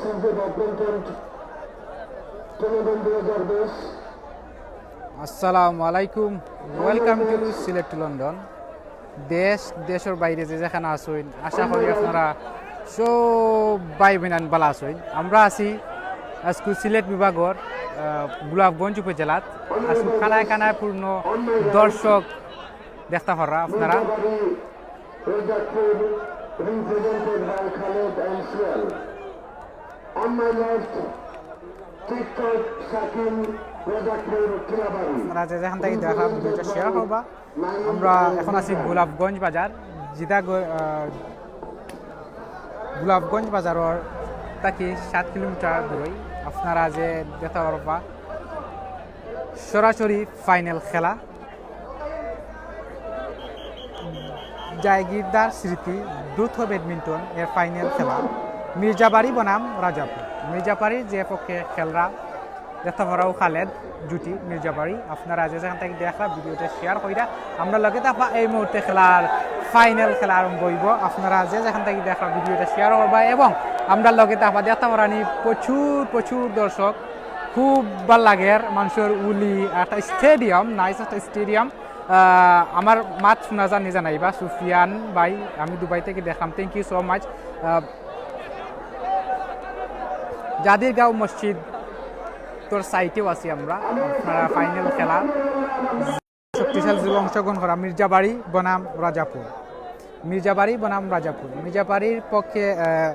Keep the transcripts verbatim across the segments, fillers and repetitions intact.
Badminton tournament দুই হাজার বিশ। আসসালামু আলাইকুম, welcome to Sylhet to London. দেশ, দেশর বাইরে যে যেখানো আছইন, আশা করি আপনারা সব ভাই বইনাইন ভালা আছইন। আমরা আছি আজকে সিলেট বিভাগর, আহ, গোলাপগঞ্জ উপজেলাত। আজকে কানায় কানায় পূর্ণ দর্শক দেখতা পাররা আপনারা। Represented by Khaled and Suel. On my left, TikTok Sakin, Rajakpur, Kilabari. আপনারা যে যেখান থাকি দেখরা, ভিডিওটা শেয়ার করবা। আমরা এখন আছি গোলাপগঞ্জ বাজার, জিদা গ-, আহ, গোলাপগঞ্জ বাজারর থাকি সাত কিলোমিটার দূরই। আপনারা যে দেখতা পারবা সরাসরি ফাইনাল খেলা। জায়গিরদার স্মৃতি দ্রুত ব্যাডমিন্টন এর ফাইনাল খেলা মির্জাবাড়ি বনাম রাজাপুর। মির্জাবাড়ির যে পক্ষে খেলরা দেখতা পাররা অউ খালেদ জুটি মির্জাবাড়ি। আপনারা যে যেখান থাকি দেখরা ভিডিওটা শেয়ার কইরা আমরার লগে থাকবা। এই মুহূর্তে খেলার ফাইনাল খেলা আরম্ভ অইবো। আপনারা যে যেখান থাকি দেখরা ভিডিওটা শেয়ার করবা এবং আমরার লগে থাকবা। দেখতা পাররা নি প্রচুর প্রচুর দর্শক, খুব ভালা লাগের মানষর উলি, একটা স্টেডিয়াম, নাইস একটা স্টেডিয়াম। আহ, আমার মাত শুনা যার নি জানাইবা, সুফিয়ান ভাই, আমি দুবাই থাকি দেখলাম, thank you so much। আহ, জাদিরগাঁও মসজিদর সাইডেও আছি আমরা। আপনারা ফাইনাল খেলা শক্তিশালী যুব অংশগ্রহণ করা মির্জাবাড়ি বনাম রাজাপুর। মির্জাবাড়ি বনাম রাজাপুর। মির্জাবাড়ির পক্ষে, আহ,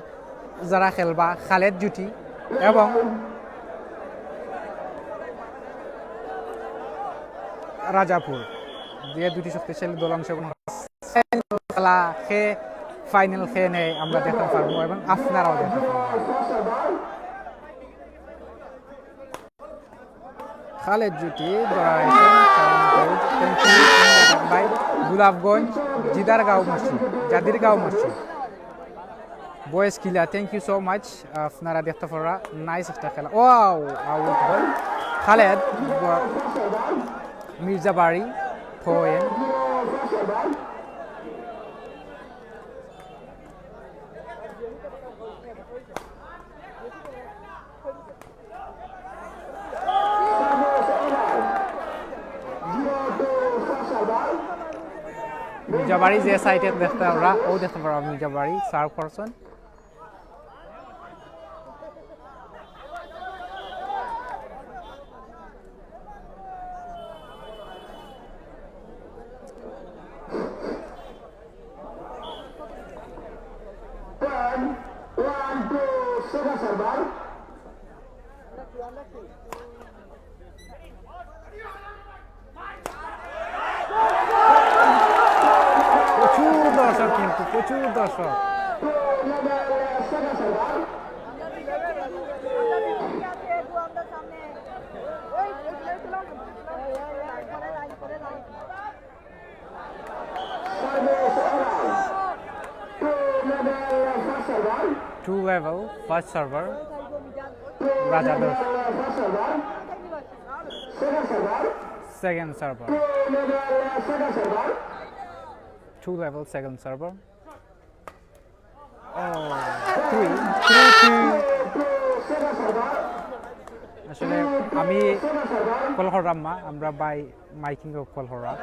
যারা খেলবা খালেদ জুটি এবং রাজাপুর, যে দুটি শক্তিশালী দল অংশগ্রহণ করা। খেলা খে, ফাইনাল খে নেয় আমরা দেখতা পারমু এবং আপনারাও দেখতা পারবা। খালেদ জুটি ধরা হয়েছে, খালেদ জুটি, thank you, ভাই। গোলাপগঞ্জ, জিদারগাঁও মসজিদ, জাদিরগাঁও মসজিদ। বয়েজ কিলা, thank you so much। আপনারা দেখতা পাররা, নাইস একটা খেলা। ওয়াও, আউট বল। খালেদ, ব-, মির্জাবাড়ি, পয়েন্ট। মির্জাবাড়ি যে সাইডে দেখতা পাররা, অউ দেখতা পাররা মির্জাবাড়ি সার্ভ করছইন। One, one, two, second server. প্রচুর দর্শক কিন্তু, প্রচুর দর্শক। Two level, first server, রাজা দশ। Second server. Two level, second server. Oh, three, three, three. আসলে আমি কল করলাম না, আমরা বাই মাইকিং কল করলাম।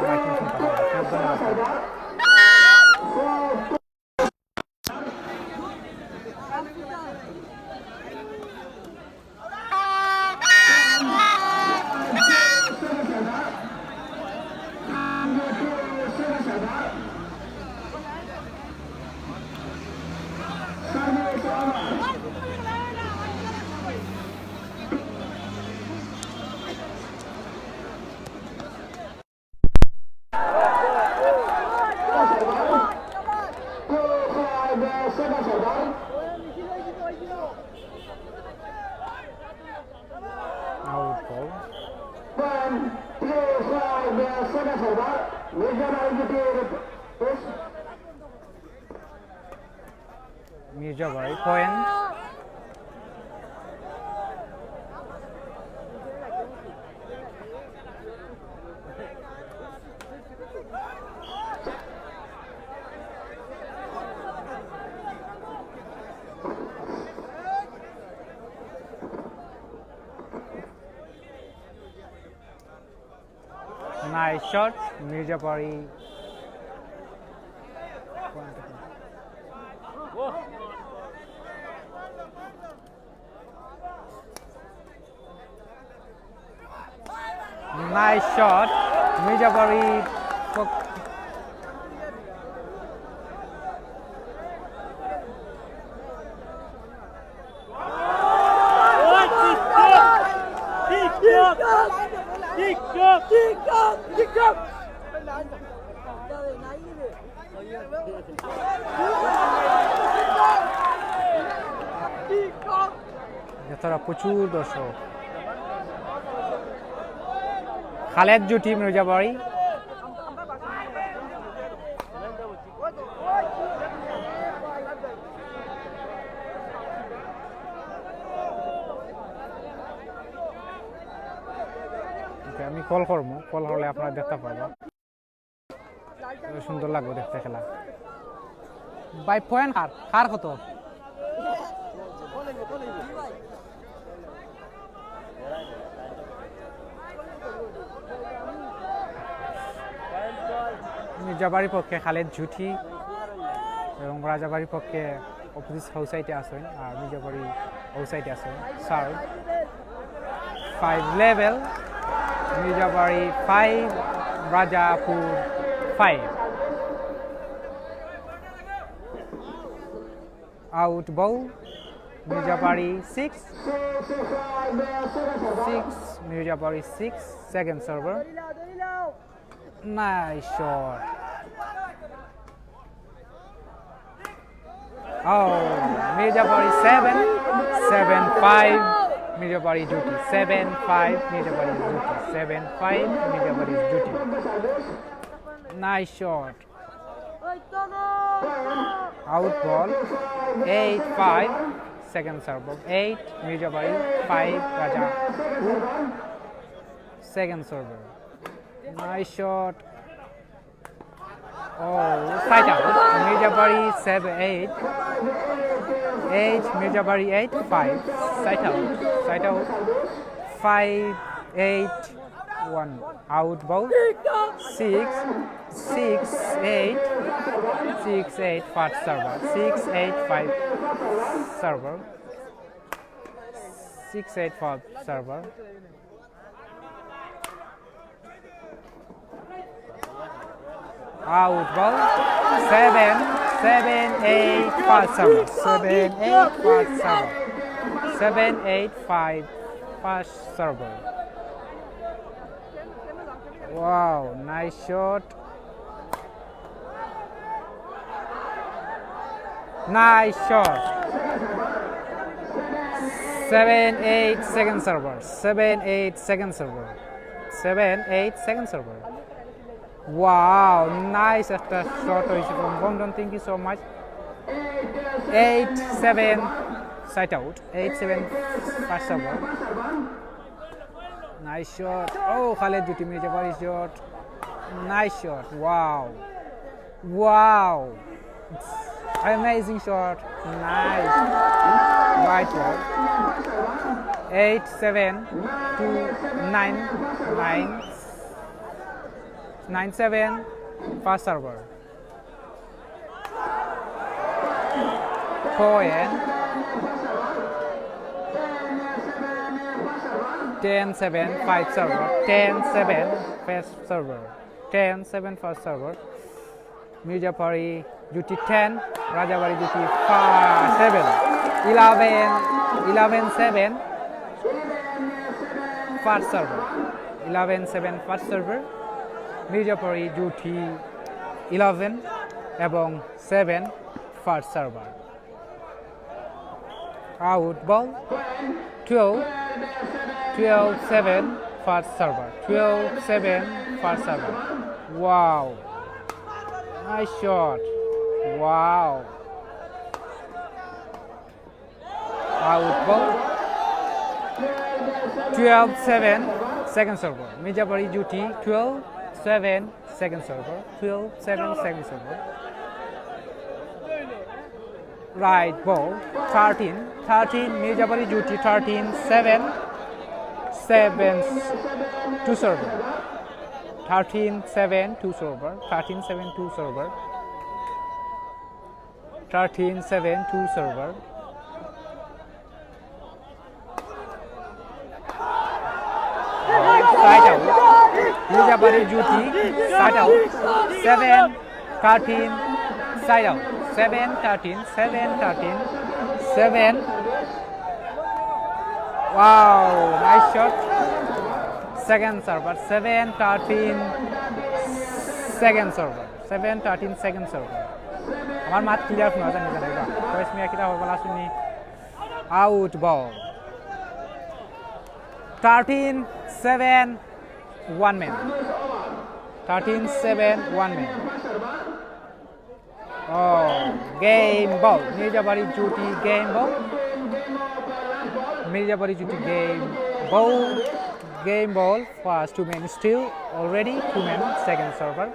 মাইকিং শুনতে হবে। ধন্যবাদ। Out ball. Mirzabari point. Nice shot, মির্জাপাড়ি। Nice shot, মির্জাপাড়ি। ভেতরে প্রচুর দর্শক। খালেদ জুটি মির্জাবাড়ি। ওকে, আমি কল করবো, কল করলে আপনারা দেখতে পারবেন। সুন্দর লাগবে দেখতে খেলা। ভাই, পয়েন্ট কার, কার কত? মির্জাবাড়ির পক্ষে খালেদ জুটি এবং রাজাবাড়ির পক্ষে অপোজিট হাউস সাইডে আছেন, আর মির্জাবাড়ি হাউস সাইডে আছেন। সার্ভ। Five level, মির্জাবাড়ি five, Rajapur five. Out ball, Mirzabari six, six, Mirzabari six, second server. Nice shot. Oh, Mirzabari seven, seven five, Mirzabari জুটি, seven five, মির্জাবাড়ি জুটি, seven five, মির্জাবাড়ি জুটি. Nice shot. Out ball. Eight five. Second serve. Eight, Mirzabari five, রাজা. Second serve. Nice shot. Oh, side out. Mirzabari seven, eight. Eight, Mirzabari eight, five. Side out. Side out. Five, eight, one. Out ball. Six, six, eight. Six, eight, fast server. Six, eight, five server. Six, eight, five server. Out ball. Seven, seven, eight, fast server. Seven, eight, fast server. Seven, eight, five, fast server. Wow, nice shot. Nice shot. Seven, eight, second server. Seven, eight, second server. Seven, eight, second server. Wow, nice একটা শট হয়েছে from Bondon. Thank you so much. Eight seven, side out. Eight seven, first server. Nice shot. Oh, Khaled জুটি Mirzabari shot. Nice shot. Wow. Wow. Amazing shot. Nice. Right ball. Eight seven, two nine, nine, nine seven, first server. Point. Ten seven, five server. Ten seven, first server. Ten seven, first server. Mirzabari জুটি ten, রাজাবাড়ি জুটি seven. Eleven, eleven seven, first server. Eleven seven, first server. Mirzabari জুটি eleven এবং seven, first server. Out ball. Twelve, twelve seven, first server. Twelve seven, first server. Wow. Nice shot. Wow. Out ball. Twelve seven, second server. Mirzabari জুটি twelve seven, second server. Twelve seven, second server. Right ball. Thirteen, thirteen, Mirzabari জুটি thirteen seven, seven, two server. Thirteen seven, two server. Thirteen seven, two server. Thirteen seven, two server. Side out. Mirzabari Juti, side out. Seven thirteen, side out. Seven thirteen, seven thirteen, seven. Wow, nice shot. Second server, seven thirteen, second server. Seven thirteen, second server. আমার মাত ক্লিয়ার শোনা যায় নি জানি বা। কয়েস মিয়া কিতা হবে বলা শুনি। Out ball. Thirteen seven, one man. Thirteen seven, one man. Oh, game ball. Mirzabari Juti game ball. Mirzabari Juti game ball. Game ball. First two men still already. Two men. Second server.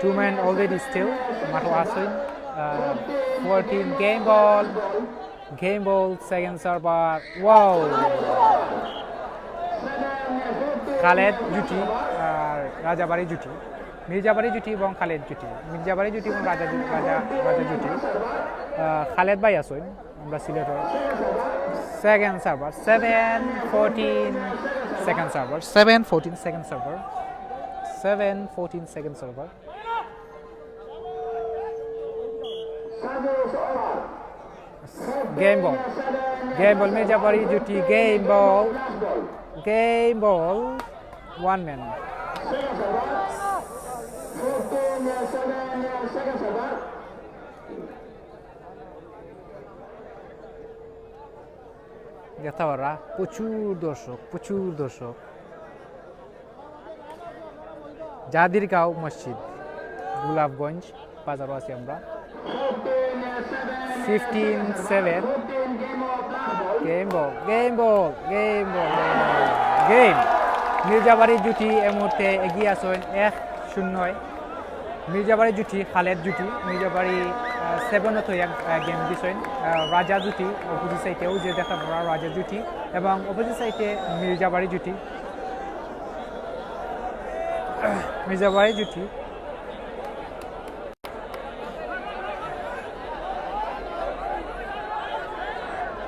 Two men already still. মাঠো আছইন। Uh, fourteen game ball. Game ball, second server. Wow! Khaled জুটি আর রাজাবাড়ি জুটি, মির্জাবাড়ি জুটি এবং খালেদ জুটি, মির্জাবাড়ি জুটি এবং রাজা জু-, রাজা, রাজা জুটি। আহ, খালেদ ভাই আছইন, আমরা সিলেটর। Second server, seven fourteen, second server, seven fourteen, second server, seven fourteen, second server. Game ball. Game ball, Mirzabari Juti, game ball. Game ball, one man. দেখতা পাররা, প্রচুর দর্শক, প্রচুর দর্শক। জাদিরগাঁও মসজিদ, গোলাপগঞ্জ বাজারো আছি আমরা। Fifteen seven। Game ball, game ball, game ball, game। Mirzabari জুটি এ মুহূর্তে এগিয়ে আছইন এক শূন্যয়। মির্জাবাড়ি জুটি, খালেদ জুটি, মির্জাবাড়ি, আহ, সেভেন তো এক, আহ, গেম দিছইন। আহ, রাজা জুটি, অপোজিট সাইডেও যে দেখতা পাররা রাজা জুটি এবং অপোজিট সাইডে মির্জাবাড়ি জুটি। মির্জাবাড়ি জুটি।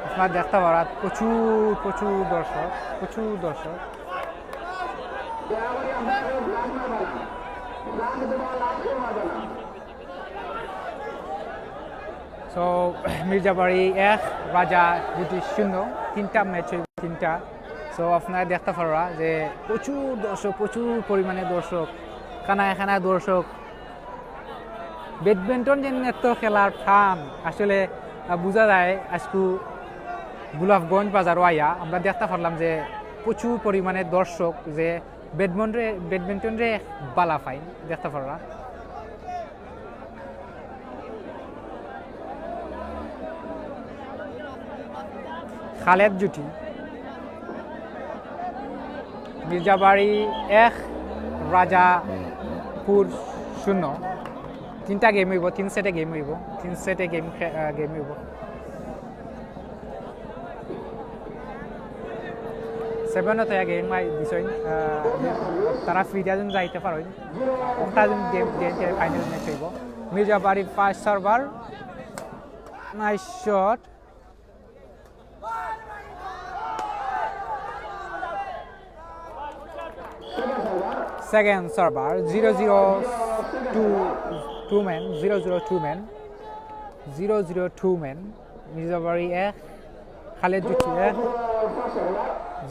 আপনারা দেখতা পাররা প্রচুর, প্রচুর দর্শক, প্রচুর দর্শক। So, মির্জাবাড়ি এক, রাজা জুটি শূন্য, তিনটা ম্যাচ অইবো, তিনটা। So, আপনারা দেখতা পাররা যে প্রচুর দর্শক, প্রচুর পরিমাণে দর্শক, কানায় কানায় দর্শক। ব্যাডমিন্টন যে এত খেলার টান, আসলে, আহ, বুঝা যায়। আজকু গোলাপগঞ্জ বাজারো আইয়া আমরা দেখতা পারলাম যে প্রচুর পরিমাণে দর্শক যে ব্যাডমিন্টনে, ব্যাডমিন্টনরে বালা পাইন, দেখতা পাররা। খালেদ জুটি, মির্জাবাড়ি এক, রাজাপুর শূন্য। তিনটা গেম অইবো, তিন সেটে গেম অইবো, তিন সেটে গেম খে-, আহ, গেম অইবো। সেভেন তো গেম মাই দিছইন, আহ, তারা ফিরিয়া যেন যাইতা পারইন। ওটা যেন game, game, game final match অইবো। Mirzabari first server, nice shot. Second server, zero zero two, two man, zero zero two man, zero zero two man. Mirzabari এক, খালেদ জুটি এক,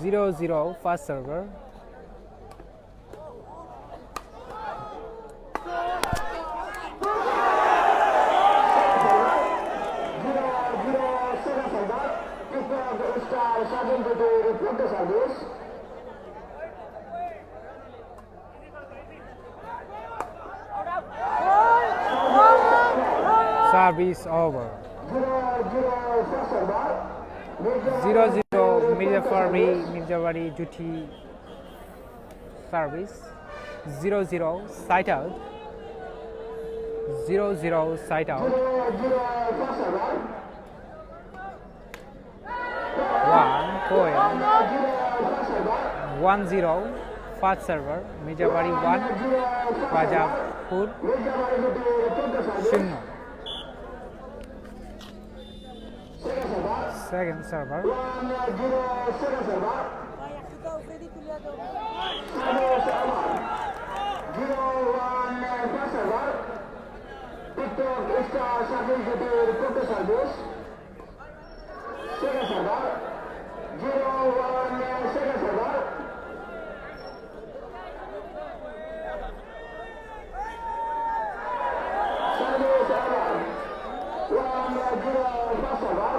zero zero first server. Service over. Zero zero, Mirzabari, Mirzabari Juti service. Zero zero, side out. Zero zero, side out. One point one zero, First server, Mirzabari one, রাজাপুর শূন্য। Second server. Second server. Zero one, second server. Service over. One zero, first server.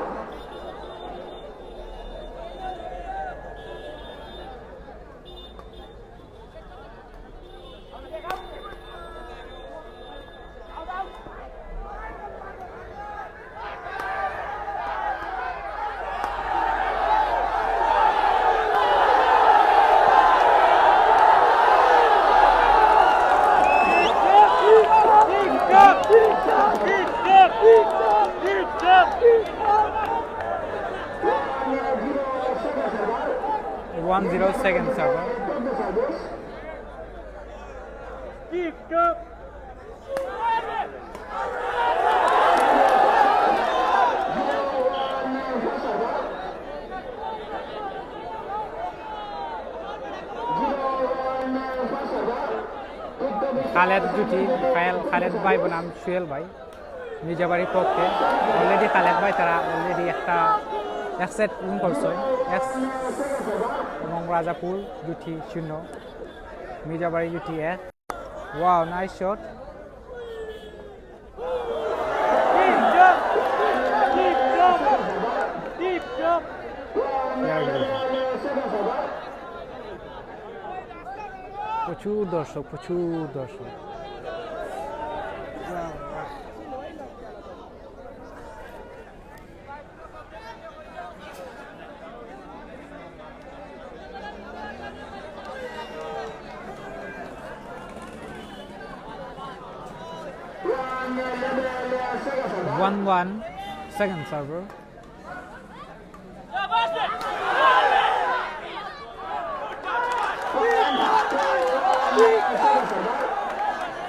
One zero, second server. Khaled জুটি, খায়েল, খালেদ ভাই বনাম সুয়েল ভাই, মির্জাবাড়ির পক্ষে। Already খালেদ ভাই তারা already একটা এক set win করছে, এক, এবং রাজাপুর জুটি শূন্য, মির্জাবাড়ি জুটি এক। Wow, nice shot. প্রচুর দর্শক, প্রচুর দর্শক। One one, second server.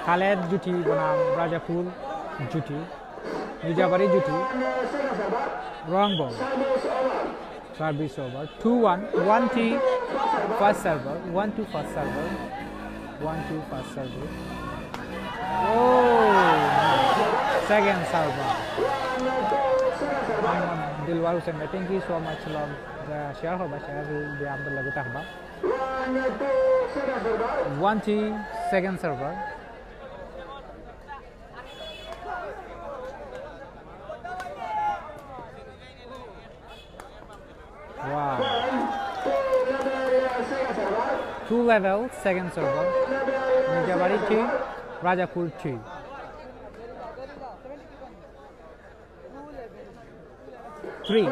Khaled জুটি বনাম রাজাপুর জুটি, মির্জাবাড়ি জুটি, wrong ball, service over, two one, one three, first server, one two, first server, one two, first server. Oh, second server. Mohammad দিলওয়ার হোসেন ভাই, thank you so much, love. যারা share করবা, share দিয়া আমরার লগে থাকবা। One three, second server. Wow. Two level, second server. Mirzabari three, Rajapur three. Three.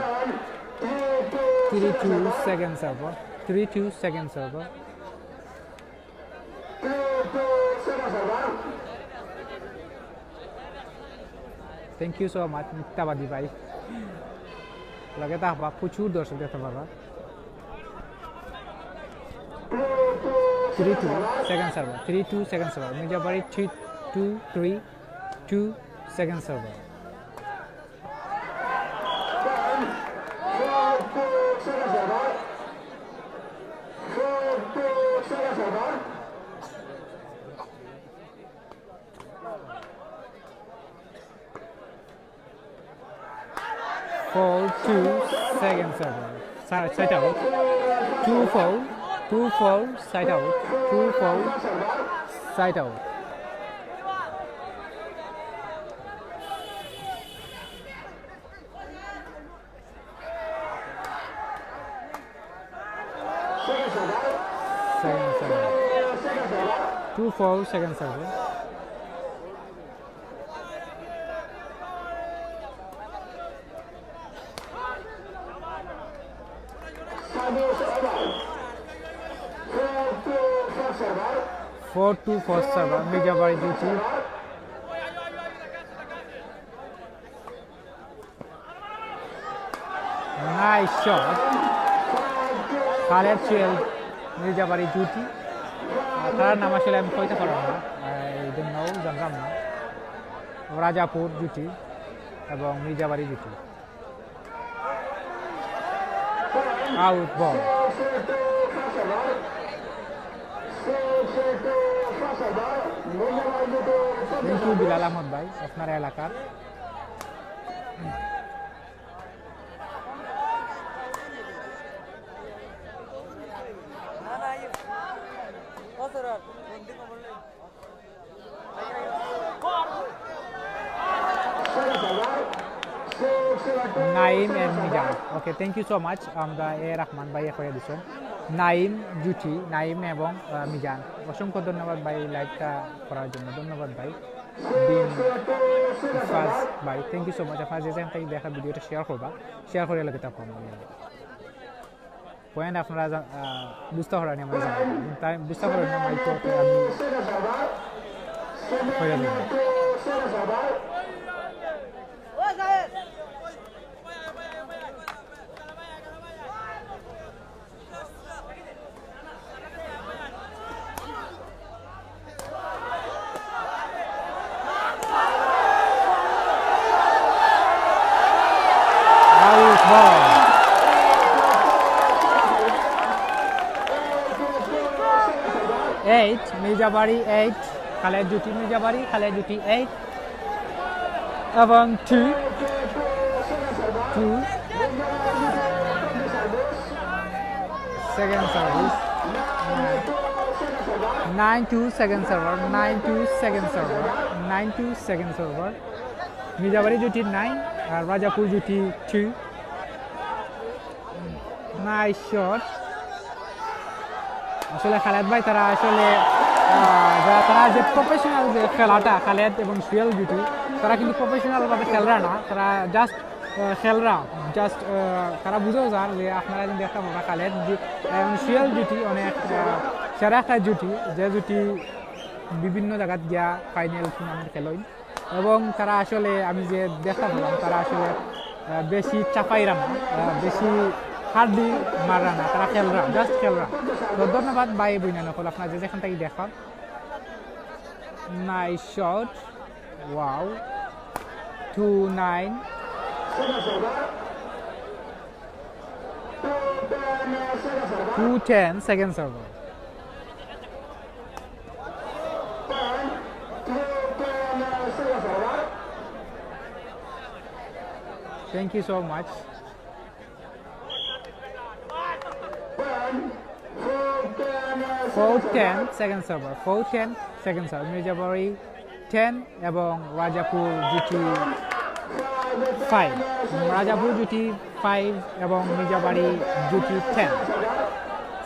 Three two, second server. Three two, second server. Thank you so much, মিথ্যাবাদী ভাই। লগে থাকবা, প্রচুর দর্শক দেখতে পারবা। Three two, second server. Three two, second server. Mirzabari three two, three two, second server. Four two, second server. Sa-, side out. Two four, two four, side out. Two four, side out. Second server. Two four, second server. Four two, first server, Mirzabari জুটি। Nice shot. Khaled সুয়েল, মির্জাবাড়ি জুটি। আহ, তারার নাম আসলে আমি কইতে পারলাম না, আহ, এই জন্য জানলাম না। রাজাপুর জুটি এবং মির্জাবাড়ি জুটি। Out ball. Thank you Bilal Ahmad ভাই, আপনার এলাকার। নাইম and Mizan. Okay, thank you so much। আমরা এ রহমান ভাই করে দিচ্ছেন। নাইম জুটি, নাইম এবং, আহ, মিজান। অসংখ্য ধন্যবাদ ভাই লাইভটা করার জন্য। ধন্যবাদ ভাই। বিন ইফাজ ভাই, thank you so much। আপনারা যে যেখান থেকে দেখা ভিডিওটা শেয়ার করবা, শেয়ার করে লাগে তখন। পয়েন্ট আপনারা জা-, আহ, বুঝতে পারেন, আমরা জানি। তাই বুঝতে পারেন না, মাইক তো আমি হয়ে যাবে। Out ball। Eight, মির্জাবাড়ি eight, খালেদ জুটি মির্জাবাড়ি, খালেদ জুটি eight এবং two, two, second service, nine two second server, nine two second server, nine two second server। Mirzabari জুটি nine আর রাজাপুর জুটি two। Nice shot। আসলে খালেদ ভাই তারা আসলে, আহ, যারা, তারা যে প্রফেশনাল যে খেলাটা, খালেদ এবং সুয়েল জুটি, তারা কিন্তু প্রফেশনাল ভাবে খেলরা না, তারা জাস্ট, আহ, খেলরা, জাস্ট, আহ, তারা বুঝেও যার যে আপনারা কিন্তু একটা বড় খালেদ জু-, এবং সুয়েল জুটি অনেক, আহ, সেরা একটা জুটি, যে জুটি বিভিন্ন জায়গাত গিয়া ফাইনাল টুর্নামেন্ট খেলইন। এবং তারা আসলে, আমি যে দেখতাম বললাম, তারা আসলে, আহ, বেশি চাপাইরা না, আহ, বেশি হার্ডলি মাররা না, তারা খেলরা, জাস্ট খেলরা। তো ধন্যবাদ ভাই বইনান অকল, আপনারা যে যেখান থেকে দেখেন। Nice shot। Wow। Two nine। Two ten, second server। Thank you so much। Four ten, second server। Four ten, second server। Mirzabari ten এবং রাজাপুর জুটি five। রাজাপুর জুটি five এবং মির্জাবাড়ি জুটি ten।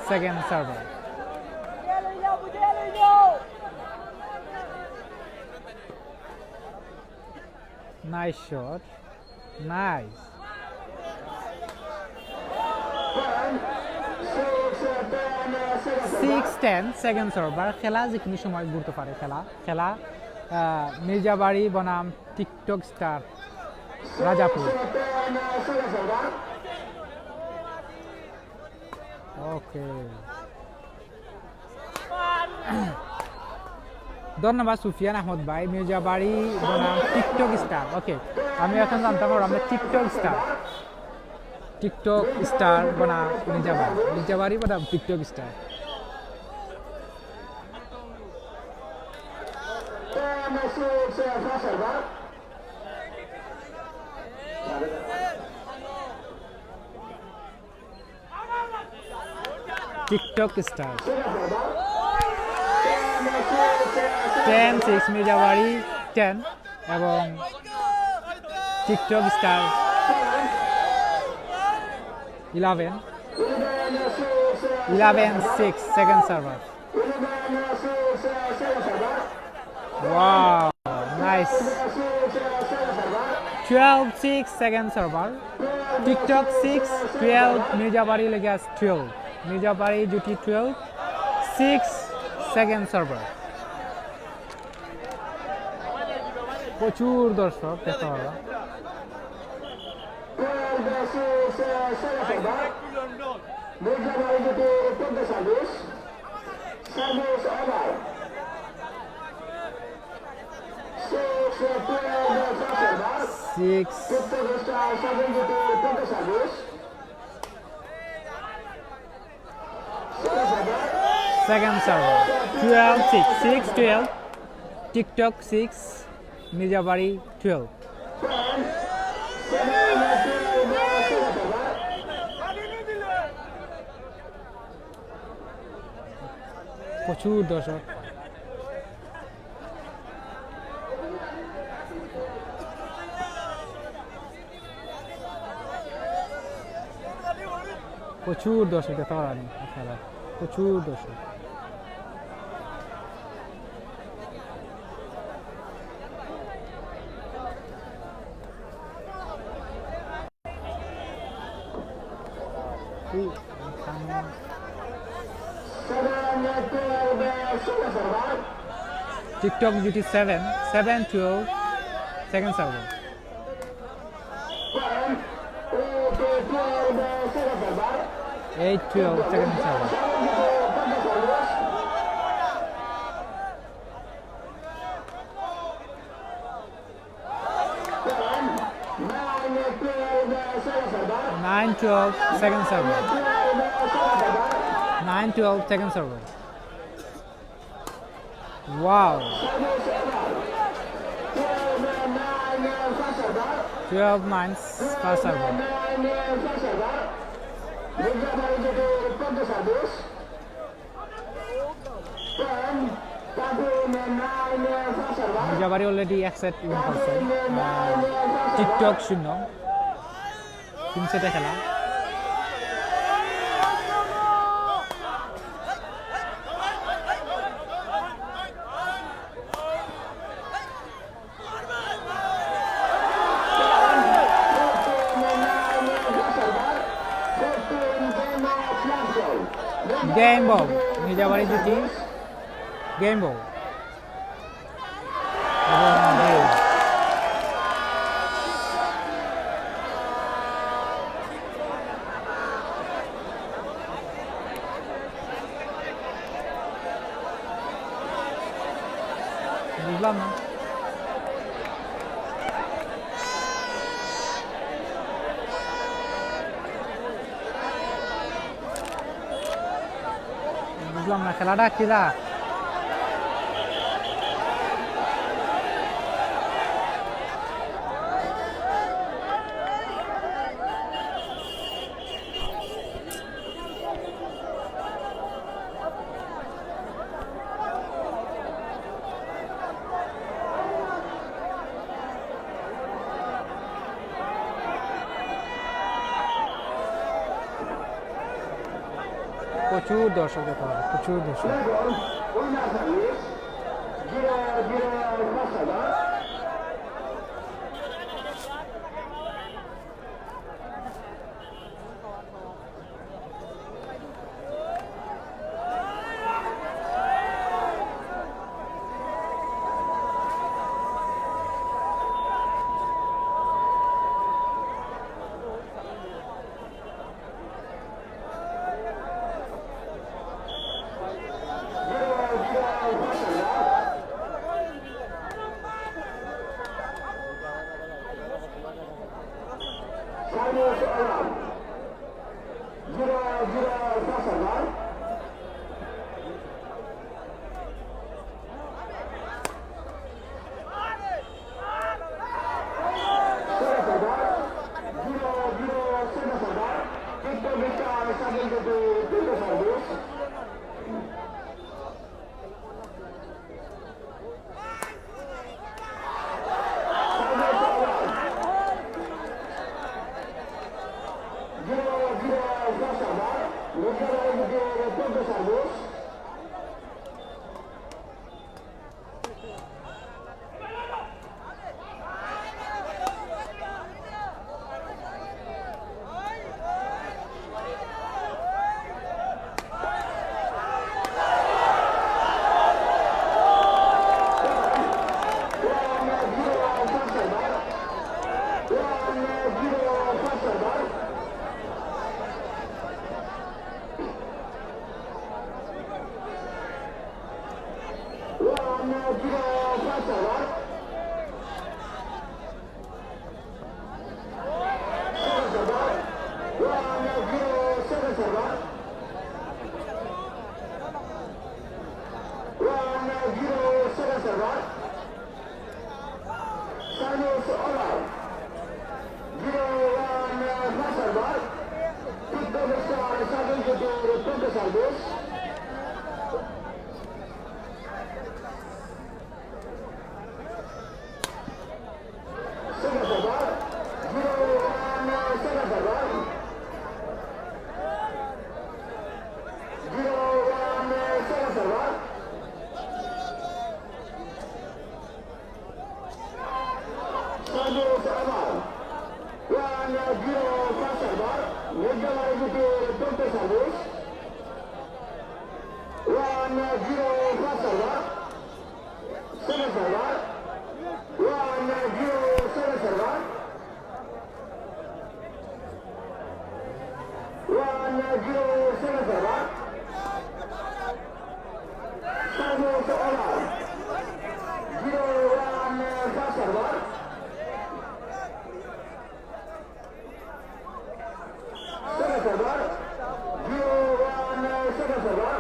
Second server। Nice shot। Nice। Six ten, second server। খেলা যে কোনো সময় ঘুরতে পারে। খেলা, খেলা, আহ, মির্জাবাড়ি বনাম টিকটক স্টার রাজাপুর। ওকে। ধন্যবাদ সুফিয়ান আহমদ ভাই। মির্জাবাড়ি বনাম টিকটক স্টার। ওকে, আমি এখন জানতাম পারলাম আমরা টিকটক স্টার। টিকটক স্টার বনাম মির্জাবাড়ি, মির্জাবাড়ি বনাম TikTok star. TikTok star. Ten six, Mirzabari ten এবং TikTok star eleven। Eleven six, second server। Wow, nice। Twelve six, second server। TikTok six, twelve, Mirzabari লেগে আছে twelve। মির্জাবাড়ি জুটি twelve, six, second server। প্রচুর দর্শক দেখতে পারবা। Service over. Six twelve, first over. Six. Tiptop Star, second wicket, Tiptop Service. Second serve. Twelve six, six twelve. Tiptop six, Mirzabari twelve. প্রচুর দর্শক। প্রচুর দর্শক দেখতে পারেন আপনারা, প্রচুর দর্শক। Tiptop duty seven, seven twelve, second serve. Eight twelve, second serve. Nine twelve, second serve. Nine twelve, second serve. Wow. Twelve nine, first serve. Mirzabari already এক set win করছে। আহ, টিকটক শূন্য। তিন সেটে খেলা। Game ball. মির্জাবাড়ি দুটি। Game ball. বুঝলাম না। বুঝলাম না খেলাটা কিরা। প্রচুর দর্শক দেখতে পাবে, প্রচুর দর্শক। Zero, first over. Second over. One zero, second over. One zero, second over. Service over. Zero one, uh, first over. Fifth over, service, service, service. Second over. Zero one, uh, second over. Zero one, uh, second over. Service over. One zero, first over. Nijabari Youth-র প্রথম service. One zero, first over. Second over. One zero, second over. One zero, second over. Service over. Zero one, first over. Second over. Zero one, second over.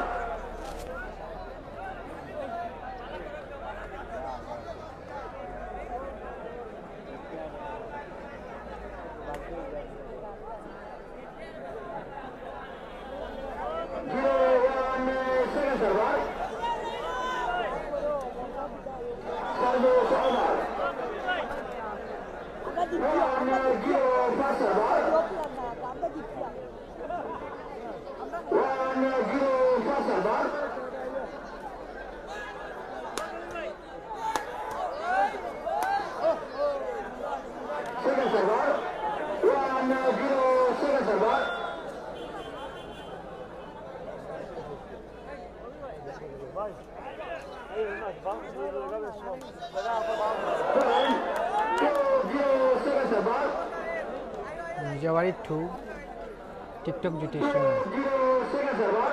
Zero one, second over. Service over. One zero, first over. One zero, first over. Second over. One zero, second over. One zero, second over. Nijabari two, TikTok Juti শূন্য। Two zero, second over.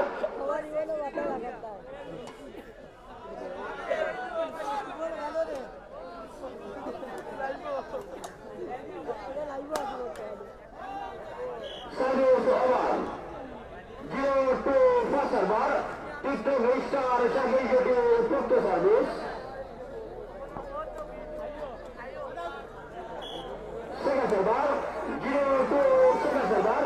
Service over. Zero two, first over. TikTok Star, Shakil Jyoti, প্রথম service. Second over, zero two, second over.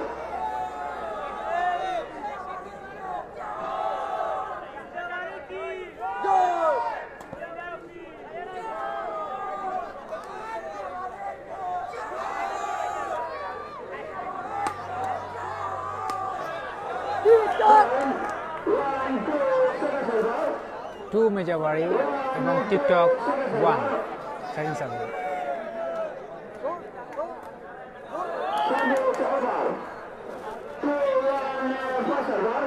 Two Mijabari এবং TikTok one, second service. Two one, first over.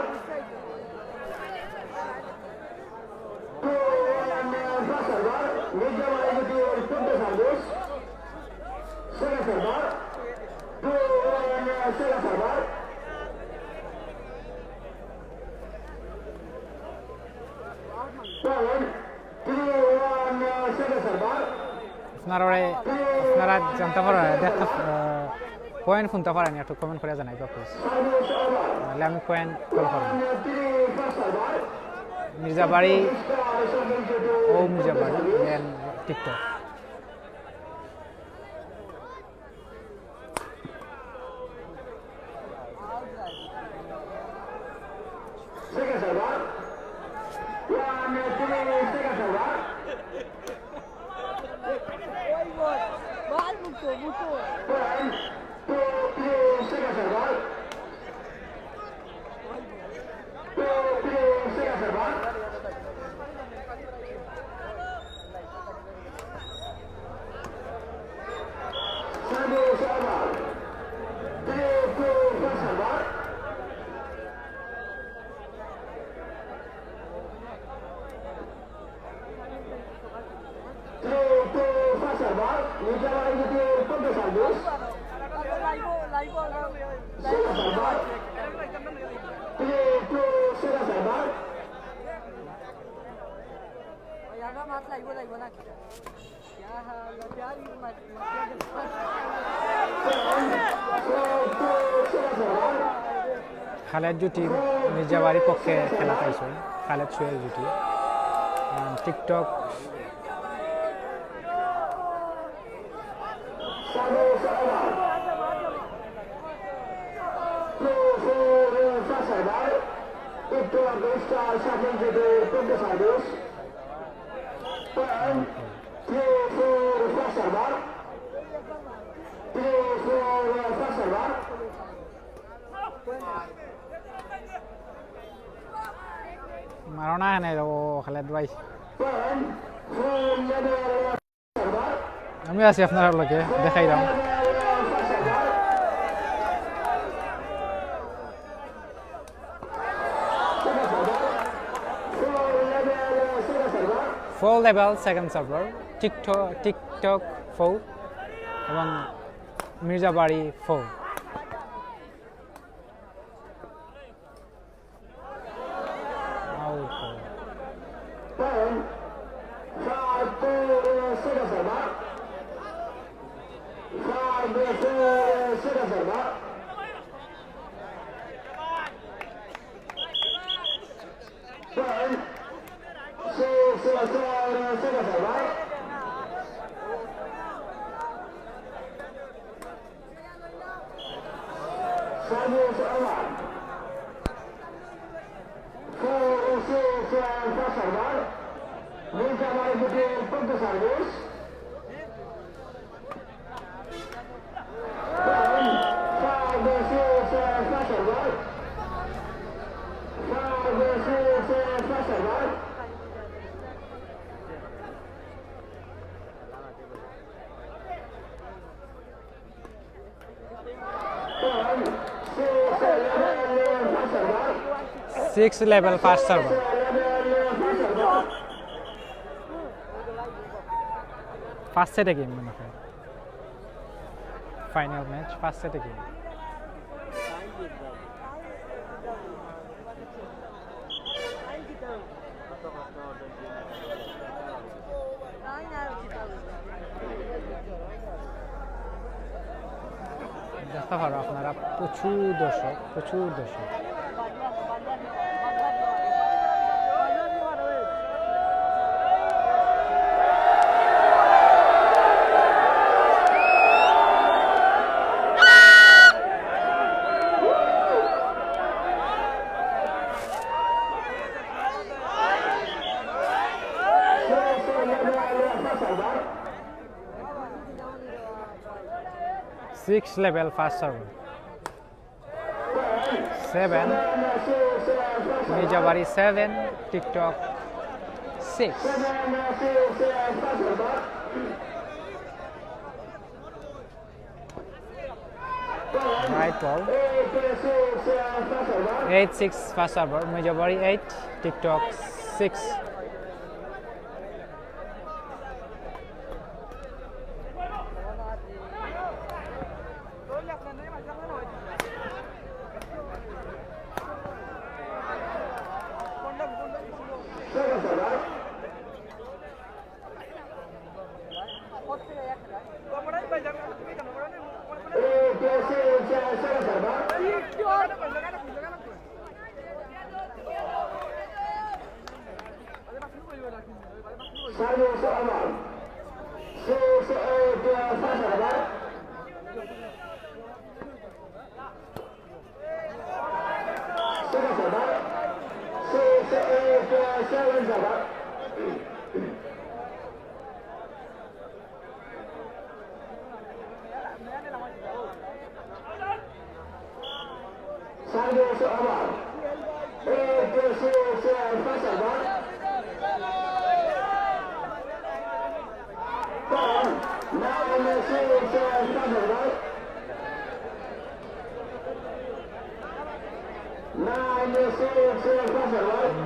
Two one, first over. Nijabari Youth-র প্রথম service. Second over. Two one, second over. Point. Three one, second over. আপনারা, আপনারা জানতা পাররা, দেখতা, আহ, point হুনতা পাররা নি, একটু comment করিয়া জানাইবা, please। নাইলে আমি point call করমু। মির্জাবাড়ি, ও Mirzabari, then TikTok। Second server. One, three, second server. One, two, three, second server. Two, three, second server. Khaled জুটি মির্জাবাড়ির পক্ষে খেলা পাইছে। খালেদ সোহেল জুটি। আম, টিকটক। মারো না এনে ও খালেদ ভাই। আমি আছি আপনারার লগে, দেখাইলাম। Foul level second server, TikTok, TikTok foul এবং Mirzabari foul। Out. Six level first server. First set এ game মনে হয়। Final match, first set এ game। দেখতে পারো আপনারা, প্রচুর দর্শক, প্রচুর দর্শক। Six level first server. Seven. Mirzabari seven, TikTok six. Right ball. Eight six first server, Mirzabari eight, TikTok six.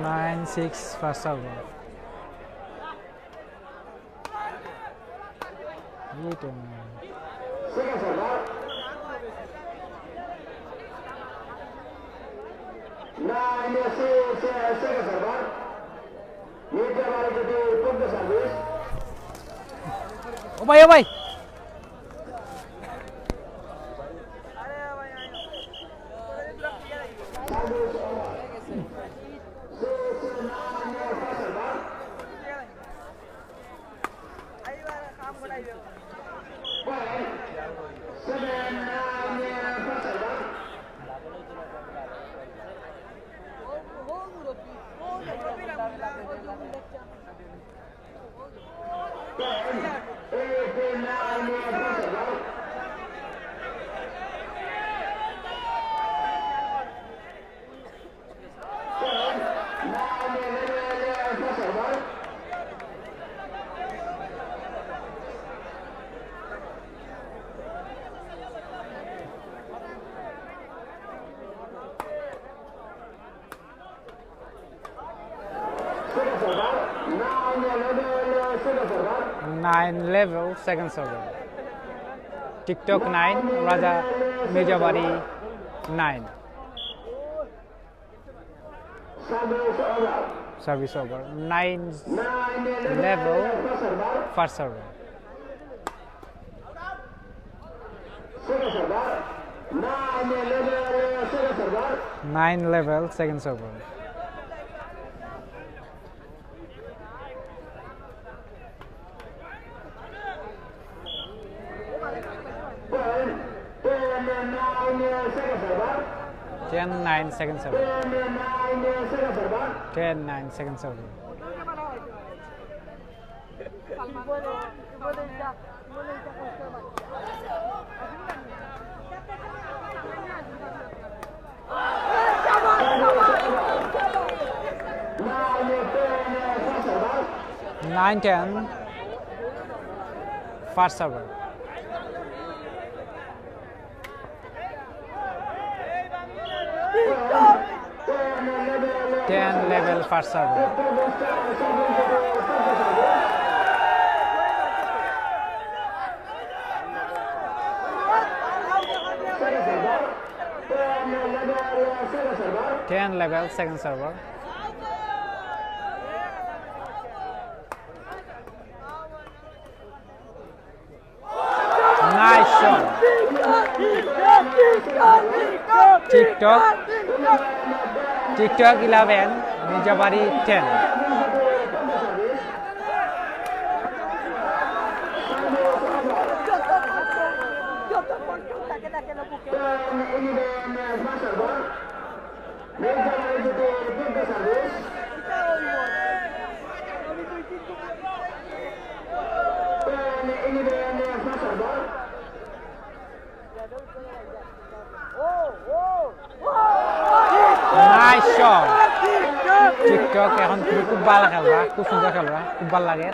Nine six first server. Eight. Nine six, second server. ও ভাই, ও ভাই। Nine level, second server. TikTok nine, Raja Mijabari nine. Service over. Nine level, first server. Nine level, second server. Ten nine, second server. Ten nine, second server. Nine ten, first server. Ten level, first server. Ten level, second server. Nice shot. TikTok, TikTok eleven, Mijabari ten. Nice shot. TikTok এখন তুমি খুব ভালা খেলরা, খুব সুন্দর খেলরা, খুব ভালা লাগে।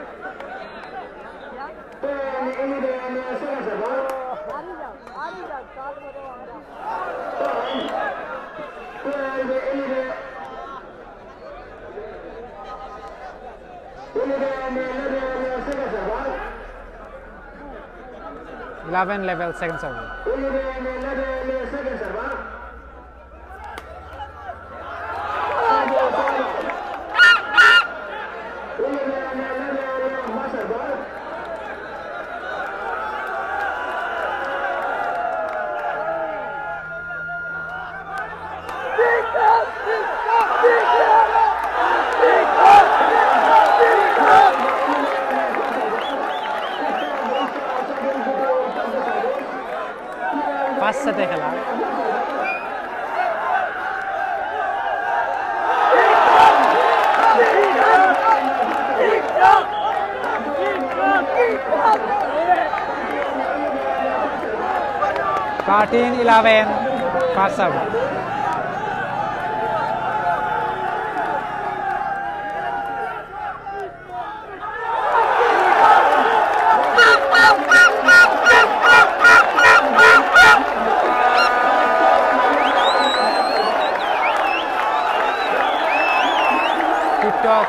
Eleven level, second server. First set-এ খেলা। Thirteen eleven, first serve. TikTok.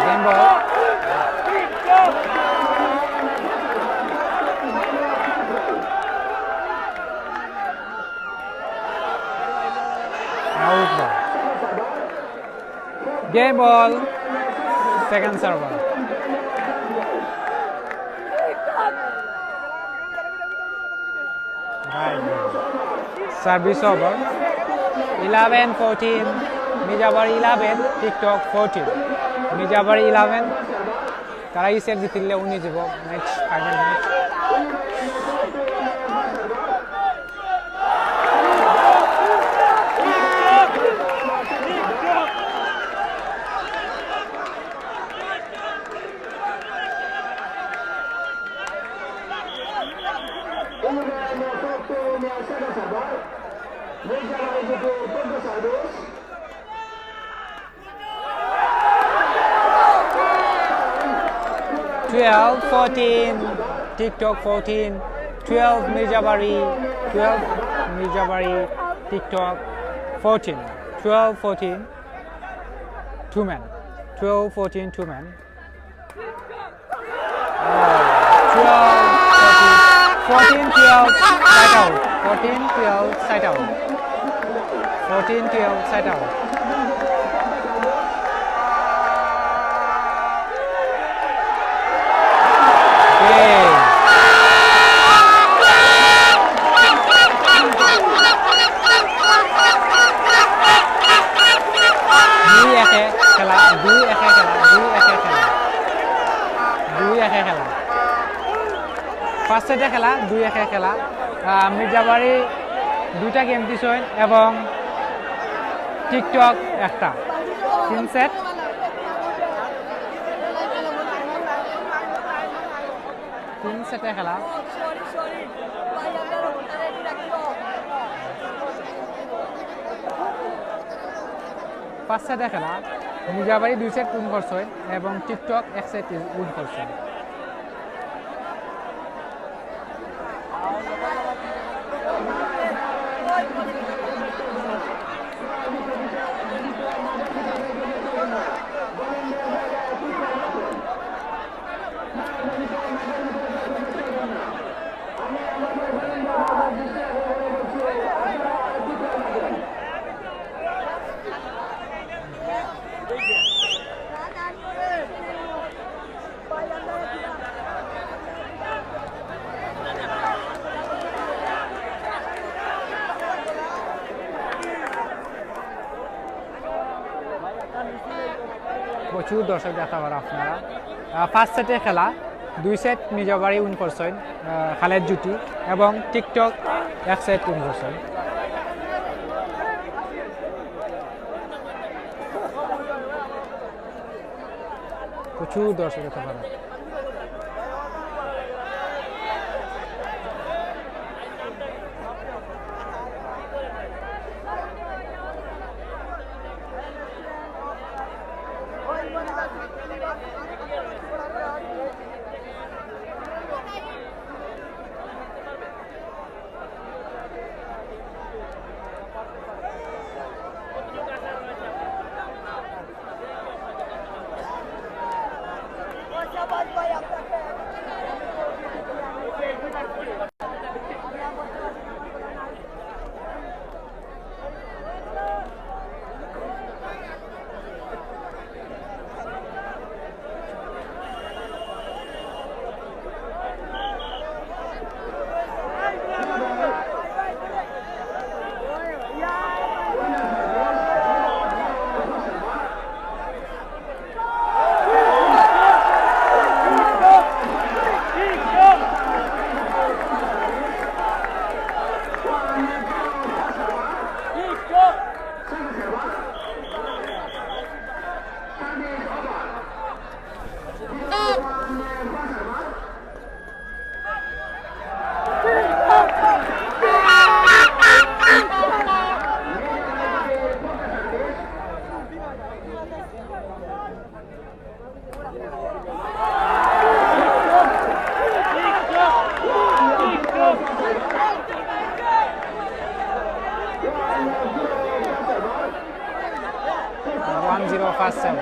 Game ball. Out ball. Game ball, second server. Right. Service over. Eleven fourteen, Mirzabari eleven, TikTok fourteen. Mirzabari eleven, তারা এই সেট জিতিলে উনি যাব match, final match. Twelve fourteen, TikTok fourteen, twelve Mirzabari, twelve Mirzabari, TikTok fourteen, twelve fourteen, two men, twelve fourteen, two men. Twelve fourteen, fourteen twelve, side out, fourteen twelve, side out, fourteen twelve, side out. দুই একে খেলা, দুই একে খেলা, দুই একে খেলা, দুই একে খেলা। ফার্স্ট সেটে খেলা, দুই একে খেলা। আহ, মির্জাবাড়ি দুইটা গেম দিছইন এবং টিকটক একটা। তিন সেট। তিন সেটে খেলা। ফার্স্ট সেটে খেলা। মির্জাবাড়ি দুই সেট উইন করছইন এবং টিকটক এক সেট উইন করছইন। প্রচুর দর্শক দেখতা পাররা আপনারা। আহ, ফার্স্ট সেটে খেলা, দুই সেট মির্জাবাড়ি উইন করছইন, আহ, খালেদ জুটি এবং টিকটক এক সেট উইন করছইন। প্রচুর দর্শক দেখতা পাররা। One zero first serve.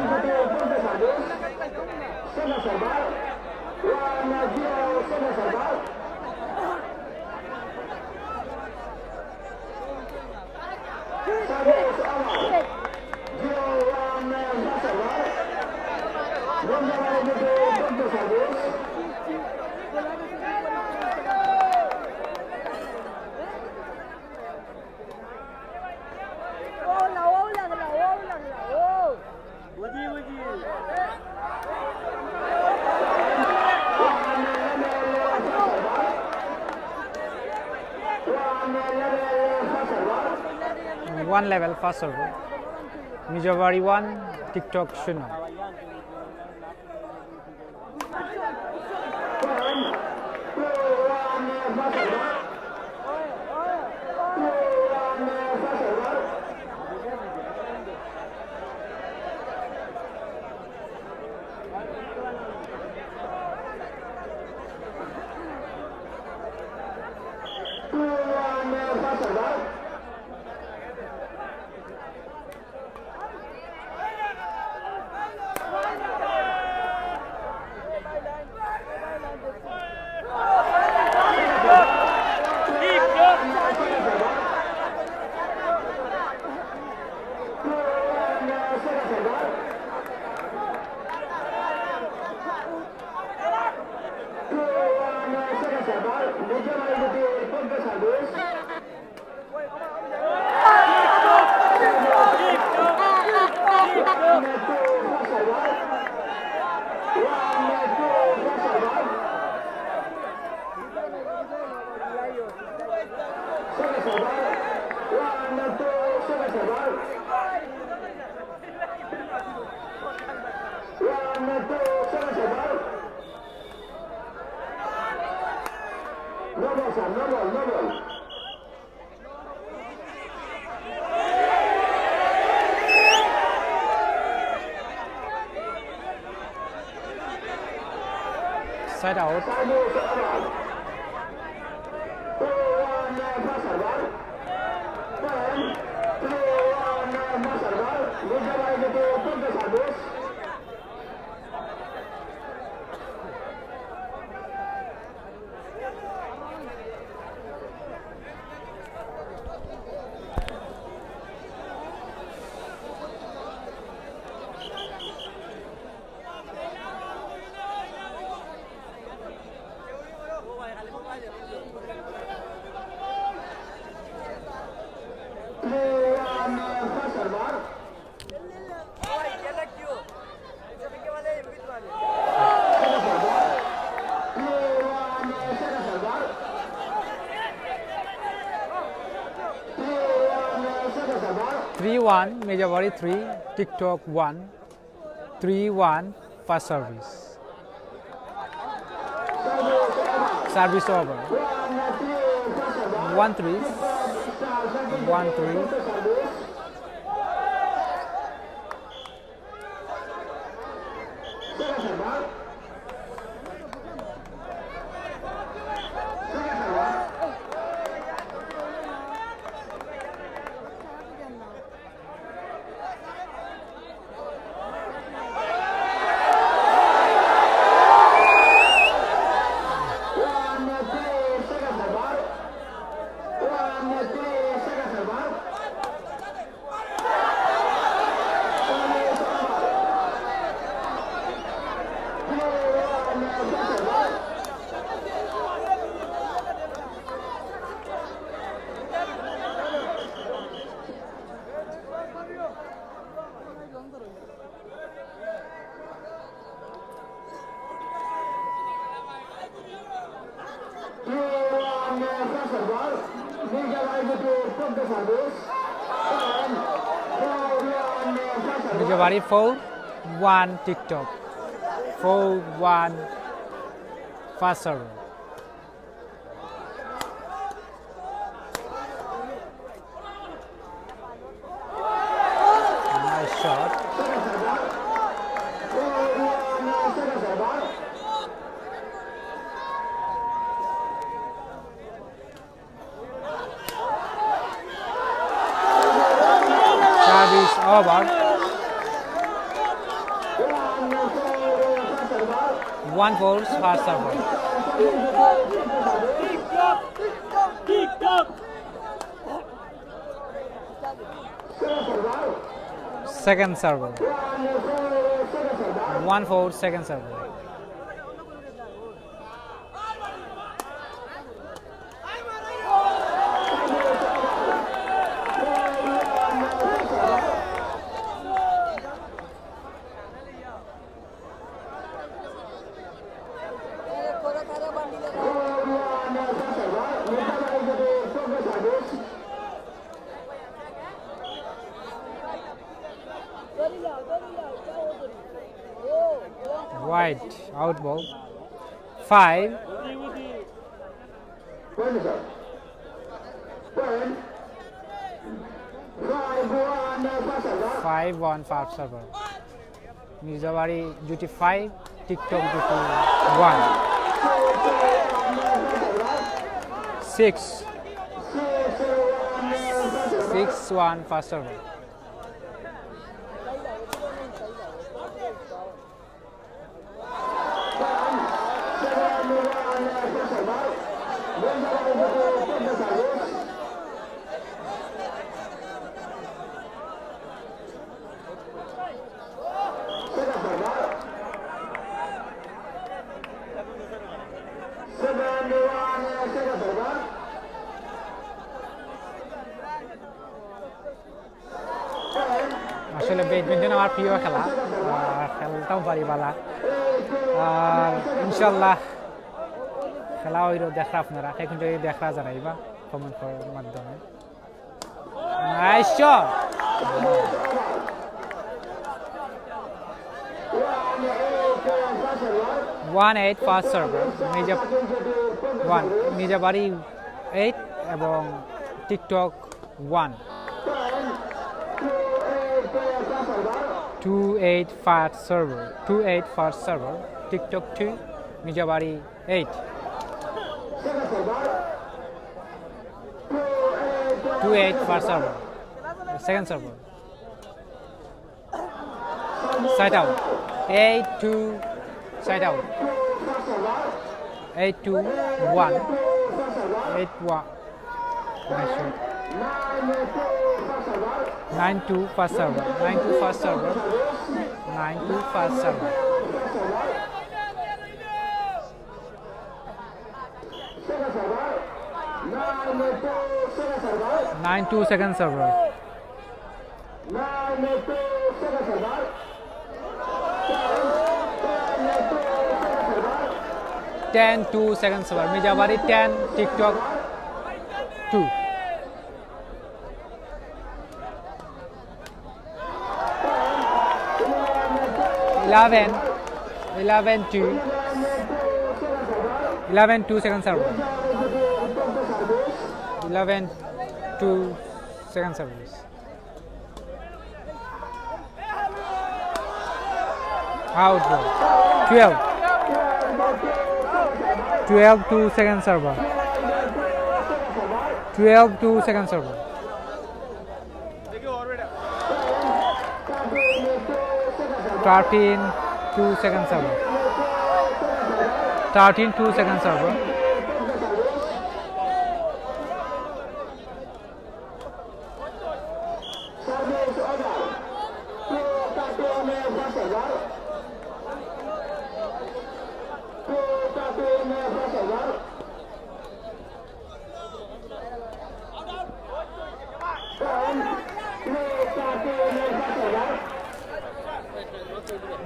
One level first serve. Mirzabari one, TikTok শূন্য। No ball, sir, no ball, no ball. Side out. Three one, Mirzabari three, TikTok one, three one, first service. Service over. One three, one three. Mirzabari four one, TikTok four one, first serve. Nice shot. Service over. One four, first serve. Second serve. One four, second serve. Right, out ball. Five. Five one fast server. Mirzabari জুটি five, TikTok জুটি one. Six. Six one fast server. আসলে ব্যাডমিন্টন আমার প্রিয় খেলা, আর খেলতাম পারি বালা। আর ইনশাল্লাহ খেলা অইরো দেখরা আপনারা, এখন যদি দেখরা জানাইবা কমেন্ট করার মাধ্যমে। Nice shot. One eight fast server. Mirza one, মির্জাবাড়ি eight এবং TikTok one. Two eight fast server. Two eight fast server. TikTok two, Mirzabari eight. Two eight first server. Second server. Side out. Eight two. Side out. Eight two one. Eight one. Nice shot. Nine two first server. Nine two first server. Nine two first server. Nine two second server. Ten two second server. Mirzabari ten, TikTok two. Eleven, eleven two, eleven two second server. Eleven two second server. Out ball. Twelve. Twelve two second server. Twelve two second server. Thirteen two second server. Thirteen two second server.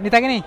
নিতা কিনি?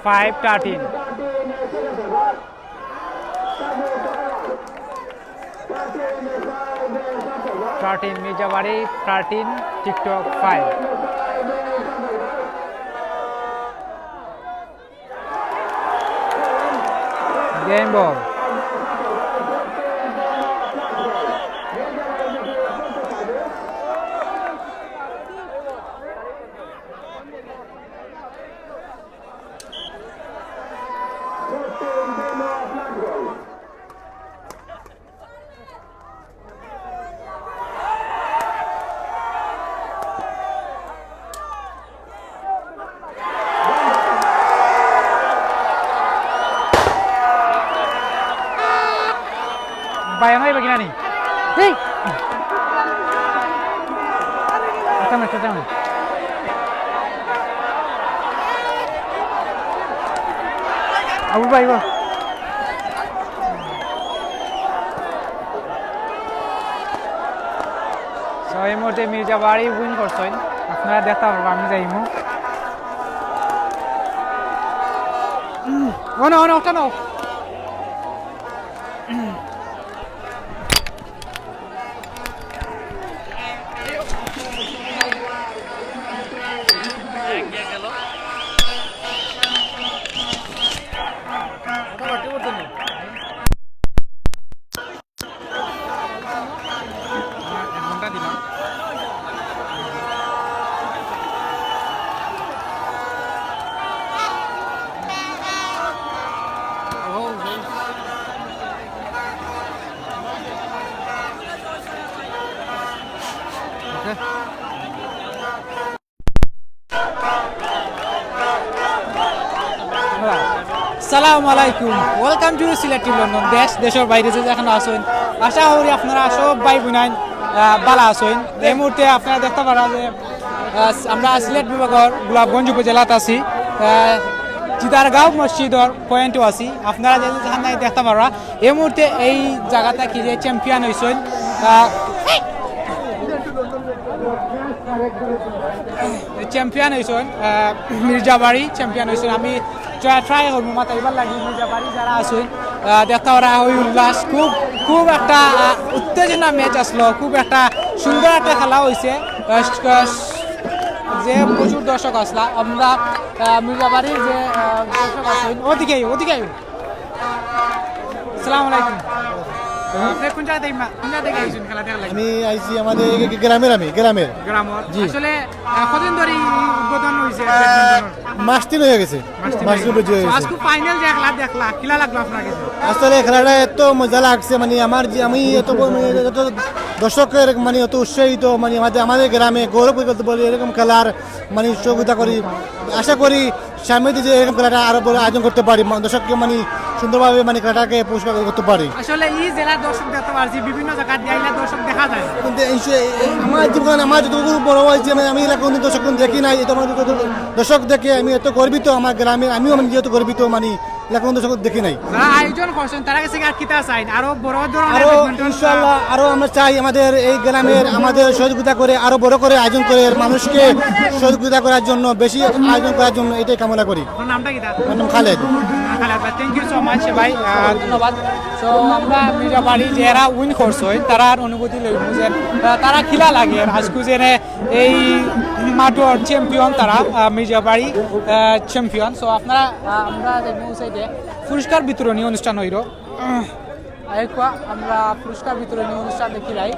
Five thirteen. Thirteen Mirzabari, thirteen TikTok five. Game ball. ভাই, আমার এবার কিনা নি? এই! একটা মিনিট, একটা মিনিট। আবুল ভাই, গো। So, এই মুহূর্তে মির্জা বাড়ি win করছইন। আপনারা দেখতা পারবা, আমি যাইমু। উম, ও না, ও না, ওটা নাও। সালামু আলাইকুম, welcome to সিলেটি লন্ডন। দেশ, দেশর বাইরে যে যেখানো আছইন, আশা করি আপনারা সব ভাই বোনাইন, আহ, ভালা আছইন। এই মুহূর্তে আপনারা দেখতা পাররা যে, আহ, আমরা সিলেট বিভাগর গোলাপগঞ্জ উপজেলাত আছি, আহ, জিদারগাঁও মসজিদর পয়েন্টও আছি। আপনারা যে যেখানো দেখতা পাররা, এই মুহূর্তে এই জাগাটা কি যে চ্যাম্পিয়ন হইছইন, আহ, চ্যাম্পিয়ন হইছইন, আহ, মির্জাবাড়ি চ্যাম্পিয়ন হইছইন। আমি ট্রাই, ট্রাই করবো মাতাইবার লাগি মির্জাবাড়ি যারা আছইন, আহ, দেখতা পাররা ওই উল্লাস, খুব, খুব একটা, আহ, উত্তেজনা ম্যাচ আসলো, খুব একটা সুন্দর একটা খেলা হইছে। আহ, স-, আহ, যে প্রচুর দর্শক আসলা, আমরা, আহ, মির্জাবাড়ির যে, আহ, দর্শক আছইন, ওদিকে আইও, ওদিকে আইও। আসসালামু আলাইকুম। আপনি কোন জায়গা থেকে মা-, কোন জায়গা থেকে আইছেন খেলা দেখার লাগি? আমি আইছি আমাদের এই গ্রামের, আমি গ্রামের। গ্রামর? জি। আসলে, আহ, কদিন ধরে এই উদ্বোধন হইছে ব্যাডমিন্টনর? মাস তিন হয়ে গেছে। মাস তিন মাস হয়ে তিন গেছে। হয়ে তো গেছে। আজকে ফাইনাল যে খেলা দেখলা, কিলা লাগলো আপনার কাছে? আসলে খেলাটা এত মজা লাগছে, মানে আমার যে, আমি এত ব-, মানে এত দর্শকের মানে এত উৎসাহিত, মানে আমাদের, আমাদের গ্রামে গৌরব বলতে বলি এরকম খেলার মানে সহযোগিতা করি। আশা করি সামনে যে এরকম খেলাটা আরো বড় আয়োজন করতে পারি, মা-, দর্শককে মানে সুন্দরভাবে মানে খেলাটাকে পুরস্কার করতে পারি। আসলে এই জেলার দর্শক দেখতে পারছি, বিভিন্ন জায়গা দিয়ে আইলে দর্শক দেখা যায়। কিন্তু এই সে-, এই আমার জীবনে আমার যতটুকু বড় হয়েছে, মানে আমি এলাকা কোনো দর্শক কোনো দেখি নাই, এটা আমার যত দর্শক দেখে আমি এত গর্বিত আমার গ্রামের, আমিও মানে যেহেতু গর্বিত মানে এলাকা কোনো দর্শক দেখি নাই। যারা আয়োজন করছেন তারা কাছে আর কিতা চাইন? আরো বড় ধরনের আরো ব্যাডমিন্টন ইনশাআল্লাহ আরো আমরা চাই আমাদের এই গ্রামের আমাদের সহযোগিতা করে আরো বড় করে আয়োজন করে মানুষকে সহযোগিতা করার জন্য বেশি আয়োজন করার জন্য এটাই কামনা করি। আপনার নামটা কিতা? আমার নাম খালেদ। খালেদ ভাই, thank you so much ভাই, আহ, ধন্যবাদ। তো আমরা মির্জাবাড়ি যে এরা উইন করছে, তারার অনুভূতি লইব যে, আহ, তারা কিলা লাগে আজকে যে এনে এই মাঠর চ্যাম্পিয়ন তারা, আহ, মির্জাবাড়ি, আহ, চ্যাম্পিয়ন। তো আপনারা, আহ, আমরা দেখবো সাইডে পুরস্কার বিতরণী অনুষ্ঠান হইল। আহ, আরেকবার আমরা পুরস্কার বিতরণী অনুষ্ঠান দেখিলাই।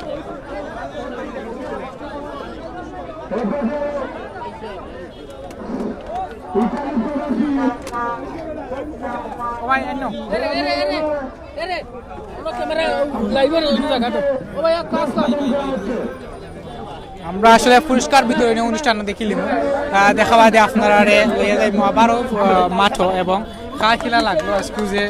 ও ভাই, এনো। এরে, এরে, এরে, এরে। ওরা ক্যামেরা লাইভে রইল জায়গাটা। ও ভাই, এক কাজ কর। আমরা আসলে পুরস্কার বিতরণী অনুষ্ঠান দেখিলিমু। আহ, দেখা বাদে আপনারারে লইয়া যাইমু আবারও, আহ, মাঠো এবং কার কিলা লাগলো আজকে যে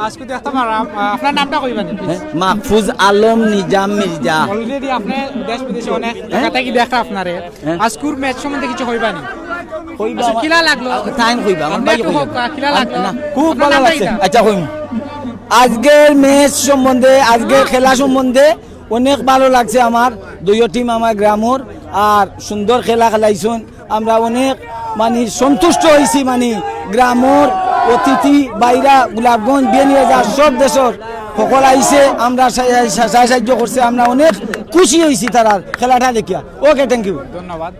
আজকে দেখতাম আর আপ-, আপনার নামটা কইবেন, please? হ্যাঁ, মাহফুজ আলম নিজাম মির্জা। Already আপনি দেশ বিদেশে অনেক হ্যাঁ? জায়গা থেকে দেখরা আপনারে। হ্যাঁ। আজকুর ম্যাচ সম্বন্ধে কিছু কইবানি? কইবা আচ্ছা, আমার কিলা লাগলো? আ, তাইন কইবা, আমার আপনি ভাই একটু কইবা। কউক্কা, কিলা আ, লাগলো? না, খুব আপনার ভালো নামটা লাগছে। কিতা? আচ্ছা, কইমু। আজকের ম্যাচ সম্বন্ধে, আজকের খেলা সম্বন্ধে অনেক ভালো লাগছে আমার। দুইও টিম আমার গ্রামর, আর সুন্দর খেলা খেলাইছইন। আমরা অনেক মানে সন্তুষ্ট হইছি, মানে গ্রামর অতিথি বাইরা গোলাপগঞ্জ, বিয়ানীবাজার, সব দেশর সকল আইছে, আমরা সা-, সা-, সাহায্য করছে, আমরা অনেক খুশি হইছি তারার খেলাটা দেখিয়া। ওকে, থ্যাংক ইউ। ধন্যবাদ।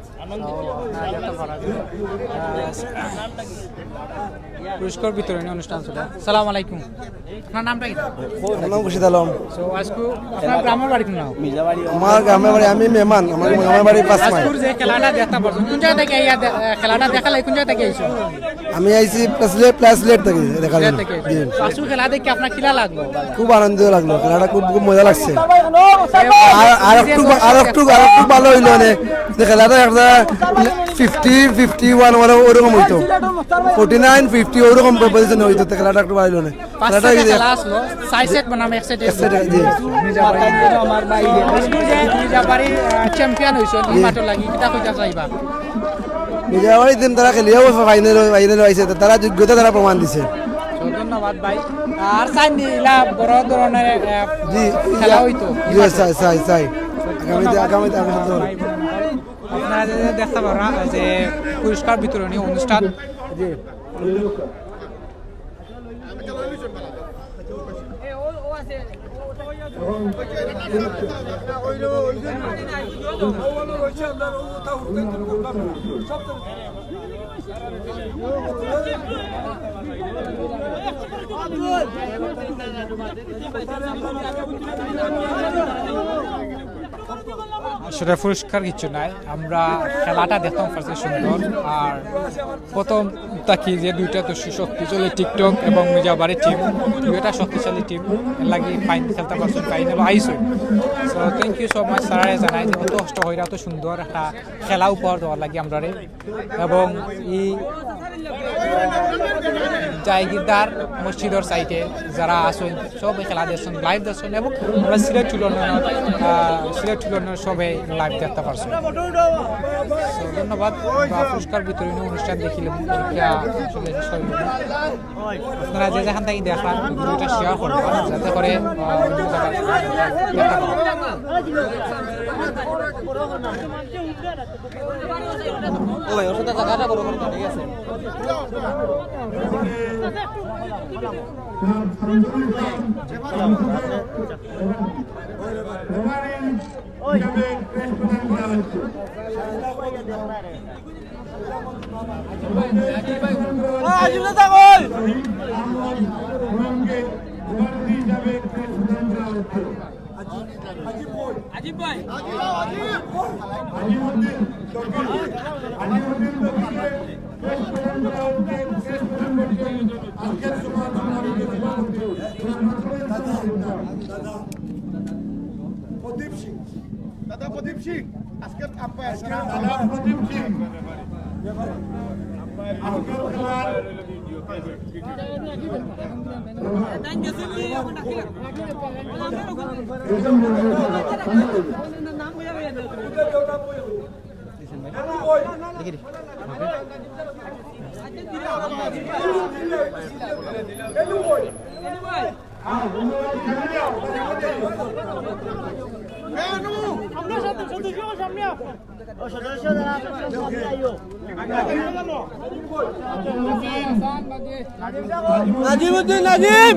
পুরস্কার বিতরণী অনুষ্ঠান ছিল। সালাম আলাইকুম। আপনার নামটা কি? আমার নাম খুরশিদ আলম। So, আজকে আপনার গ্রামের বাড়ি কোন? আমার গ্রামের বাড়ি, আমি মেহমান, আমার গ্রামের বাড়ি পাঁচ মাইল। আজকের যে খেলাটা দেখতে পারছেন, কোন জায়গা থেকে আইয়া দে-, আহ, খেলাটা দেখালে কোন জায়গা থেকে আইছো? আমি আইছি প্লেসলেট, প্লেসলেট থেকে দেখার জন্য। সিলেট থেকে। জি। তো আজকে খেলা দেখে আপনার কিলা লাগলো? খুব আনন্দ লাগলো, খেলাটা খুব, খুব মজা লাগছে। আর, আর একটু, আর একটু, আর একটু ভালো হইলো মানে, যে খেলাটা একটা ফিফটি, ফিফটি ওয়ান ওরকম হইতো, ফোর্টি নাইন, ফিফটি ওরকম পজিশন হইতো, তো খেলাটা একটু ভালো হইলো না। পাঁচ খেলাটা সেটে হইছে খেলা আসলো, ছয় সেট বনাম এক সেটে। এক সেটে, জি। মির্জাবাড়ি, আহ, চ্যাম্পিয়ন হইছে, জি। এই মাঠে লাগি, কিতা কইতা চাইবা? মির্জাবাড়ির টিম তারা খেলিয়াও ফাইনাল, ফাইনাল হইছে, তো তারা যোগ্যতা তারা প্রমাণ দিছে। So, ধন্যবাদ ভাই। আর চাইন নি ইলা বড় ধরনের, আহ, জি, খেলা ইয়া, হইতো? জি, চাই, চাই, চাই। আগামীতে, আগামীতে, আগামীতে। আপনারা যে দেখতে পারা যে পুরস্কার বিতরণী অনুষ্ঠান। জি। আসলে পুরস্কার কিচ্ছু নাই, আমরা খেলাটা দেখতাম পারছি সুন্দর। আর প্রথম থাকি যে দুইটা তো শক্তিশালী টিকটক এবং মির্জাবাড়ি টিম, দুইটা শক্তিশালী টিম, এর লাগি ফাইন খেলতে পারছেন, ফাইনাল আইসো। So thank you so much, স্যাররে জানাই যে অত কষ্ট হইরা অত সুন্দর একটা খেলা উপহার দেওয়ার লাগি আমরারে। এবং এই জায়গিরদার মসজিদর সাইডে যারা আছেন সব খেলা দেখছেন, লাইভ দেখছেন এবং আমরা সিলেট টুর্নামেন্ট, আহ, সিলেট টুর্নামেন্ট সবে লাইভ দেখতে পারছেন। So, ধন্যবাদ। আমরা পুরস্কার বিতরণী অনুষ্ঠান দেখিলাম, এটা আসলে শেষ হইল না। আপনারা যে যেখান থেকে দেখরা, ভিডিওটা শেয়ার করবেন, যাতে করে, আহ, অন্য জায়গায় দেখা হয়। ও ভাই, ওর সাথে জায়গাটা বড় করে, ঠিক আছে? আজিম ভাই। আজিমউদ্দিন, আজিমউদ্দিন লতিফকে প্রেস প্রেজেন্ট করা হচ্ছে, প্রেস প্রেজেন্ট করছেন আজকের সুপার সুপার লিগের সভাপতি। দাদা, দাদা। প্রদীপ সিং। দাদা প্রদীপ সিং, আজকের আম্পায়ার। দাদা প্রদীপ সিং। আজকের খেলার নাজিমউদ্দিন, নাজিম।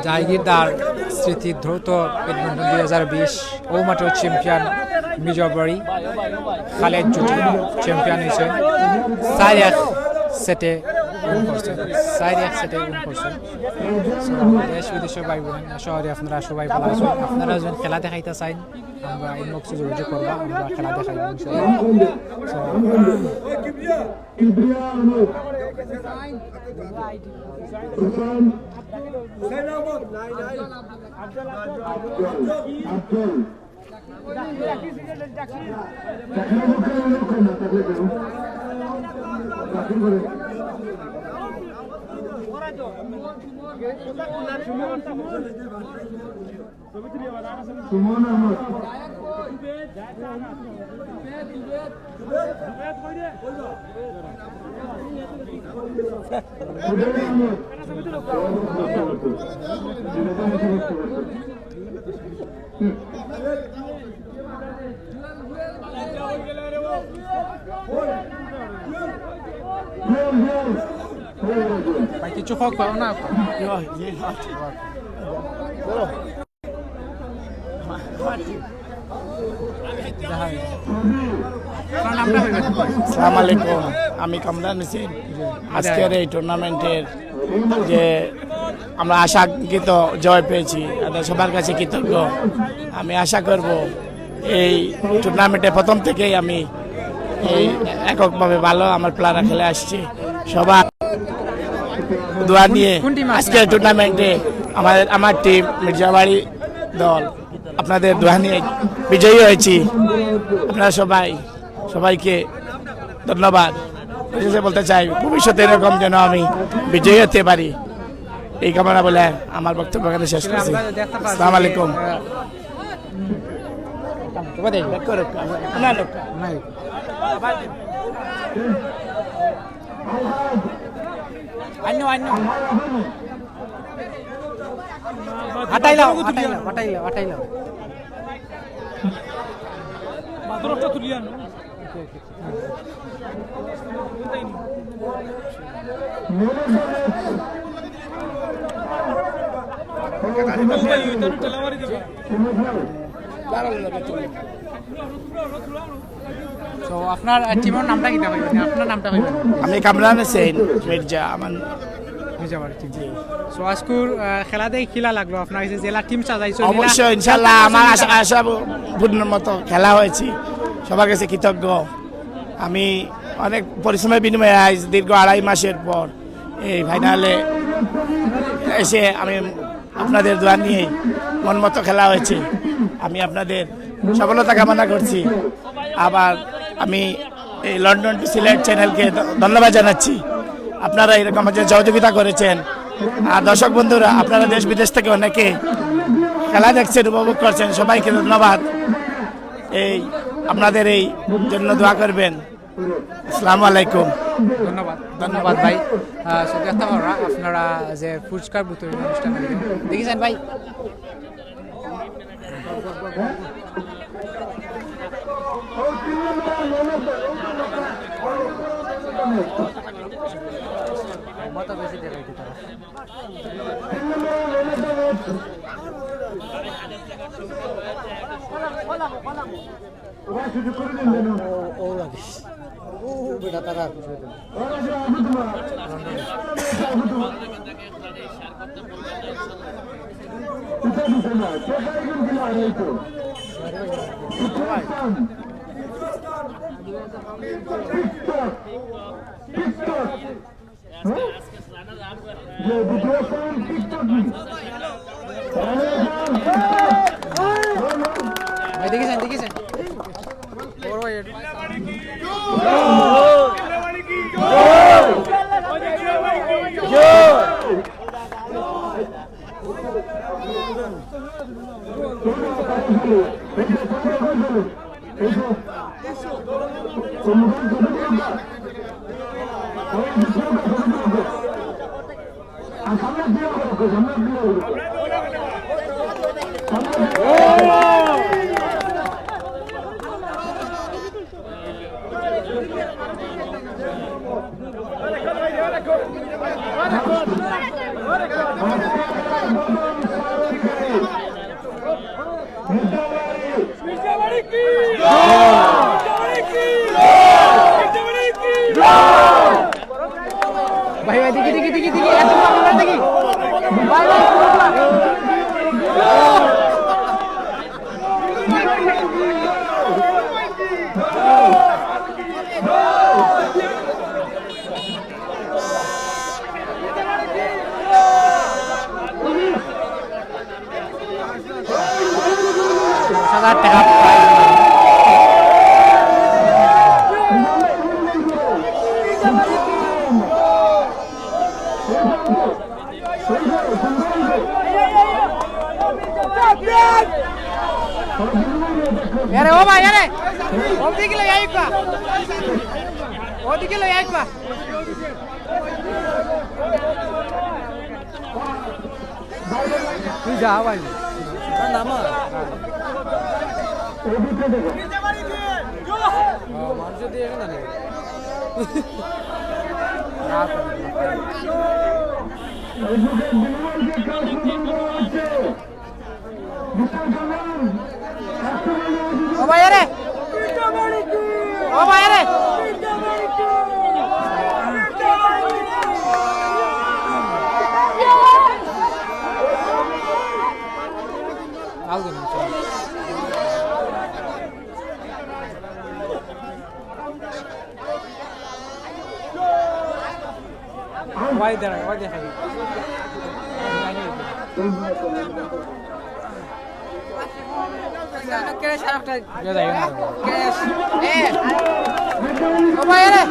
জায়গিরদার স্মৃতি দ্রুত ব্যাডমিন্টন দুই হাজার বিশ ও মাঠের চ্যাম্পিয়ন মির্জাবাড়ি খালেদ জুটি চ্যাম্পিয়ন হয়েছে। চার এক সেটে উইন করছে, চার এক সেটে উইন করছে। So, দেশ বিদেশের ভাই বোন, আশা করি আপনারা সবাই ভালো আছেন। আপনারা যদি খেলা দেখাইতে চান, আমরা ইনবক্সে যোগাযোগ করবা, আমরা খেলা দেখাইব ইনশাআল্লাহ। So, সুমন আহমদ। সুমন আহমদ। ভাই, কিছু হোক, পাও না। আপনার নামটা বলবেন। আসসালামু আলাইকুম, আমি কামরান হোসেন। আজকের এই টুর্নামেন্টের যে আমরা আশাঙ্কিত জয় পেয়েছি, আমরা সবার কাছে কৃতজ্ঞ। আমি আশা করব এই টুর্নামেন্টে প্রথম থেকেই আমি এই এককভাবে ভালো আমার প্লেয়াররা খেলে আসছে। সবার দোয়া নিয়ে কোন টিম আছে? আজকের টুর্নামেন্টে আমাদের, আমার টিম মির্জাবাড়ি দল আপনাদের দোয়া নিয়ে বিজয়ী হয়েছি। আপনারা সবাই, সবাইকে ধন্যবাদ। অবশেষে বলতে চাই, ভবিষ্যতে এরকম যেন আমি বিজয়ী হতে পারি, এই কামনা বলে আমার বক্তব্য এখানে শেষ করছি। আমরা দেখতে পাচ্ছি আসসালামু আলাইকুম। যে, আহ, আইনো, আইনো। হাটাই লাও, হাটাই লাও, হাটাই লাও, হাটাই লাও। তো আপনার, আহ, টিমর নামটা কিতা কইবেন? আপনার নামটা কইবেন? আমি কামরান হোসেন মির্জা, আমার মির্জাবাড়ি টিম। জি। So, আজকুর, আহ, খেলা দেখি কিলা লাগলো আপনার কাছে? জেলা টিম সাজাইছো, অবশ্যই, ইনশাল্লাহ, আমার আশা, আশা পূর্ণর মতো খেলা হয়েছে, সবার কাছে কৃতজ্ঞ। আমি অনেক পরিশ্রমের বিনিময়ে আজ দীর্ঘ আড়াই মাসের পর এই ফাইনালে এসে আমি আপনাদের দোয়া নিয়ে মন মতো খেলা হয়েছে। আমি আপনাদের সফলতা কামনা করছি। আবার আমি এই লন্ডন টু সিলেট চ্যানেলকে ধ-, ধন্যবাদ জানাচ্ছি। আপনারা এরকম যে সহযোগিতা করেছেন, আর দর্শক বন্ধুরা, আপনারা দেশ বিদেশ থেকে অনেকে খেলা দেখছেন, উপভোগ করছেন, সবাইকে ধন্যবাদ। এই আপনাদের এই জন্য দোয়া করবেন। আসসালামু আলাইকুম। ধন্যবাদ, ধন্যবাদ ভাই। আহ, so দেখতে পাররা আপনারা যে পুরস্কার বিতরণী অনুষ্ঠান হইল। দেখেছেন ভাই? মাথা বেশি দেখাইতে তারা। ও, ও লাগে। ও বেটা, তারা আর কিছু হইতো না। ভাই, দেখেছেন, দেখেছেন? ভাই, ভাই, দেখি, দেখি, দেখি, দেখি, এত বড় আমরা দেখি। ভাই, ভাই, পুরো পুরো। দশ হাজার টাকা prize money। এরে ও ভাই, এরে। ওদিকে লই আইবা। ওদিকে লই আইবা। তুই যা ভাই। না, না, আমার। ও, মানুষ দিয়ে এখানে নেই। ও ভাই, এরে। ও ভাই, এরে। আলগা না, চল। ওয়াই দাঁড়া, ওয়াই দেখা যাবে। ও ভাই, এরে।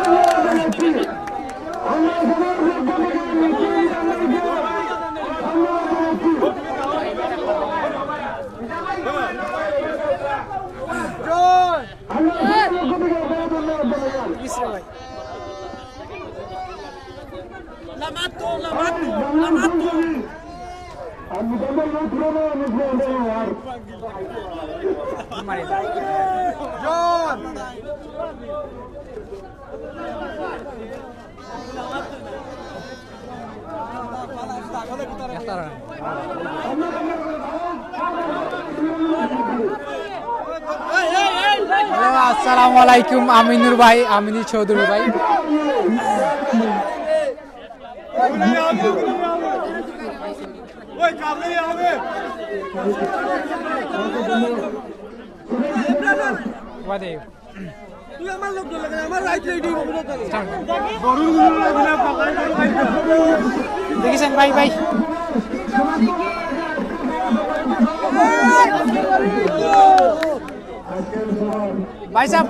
হ্যালো, আসসালামু আলাইকুম, আমিনুর ভাই, আমিনুর চৌধুরী ভাই। ওয়াদে। তুই আমার লোক ধরলে কেন? আমার রাইট রেডি হইব না তাহলে। দেখেছেন ভাই, ভাই। ভাই সাহেব।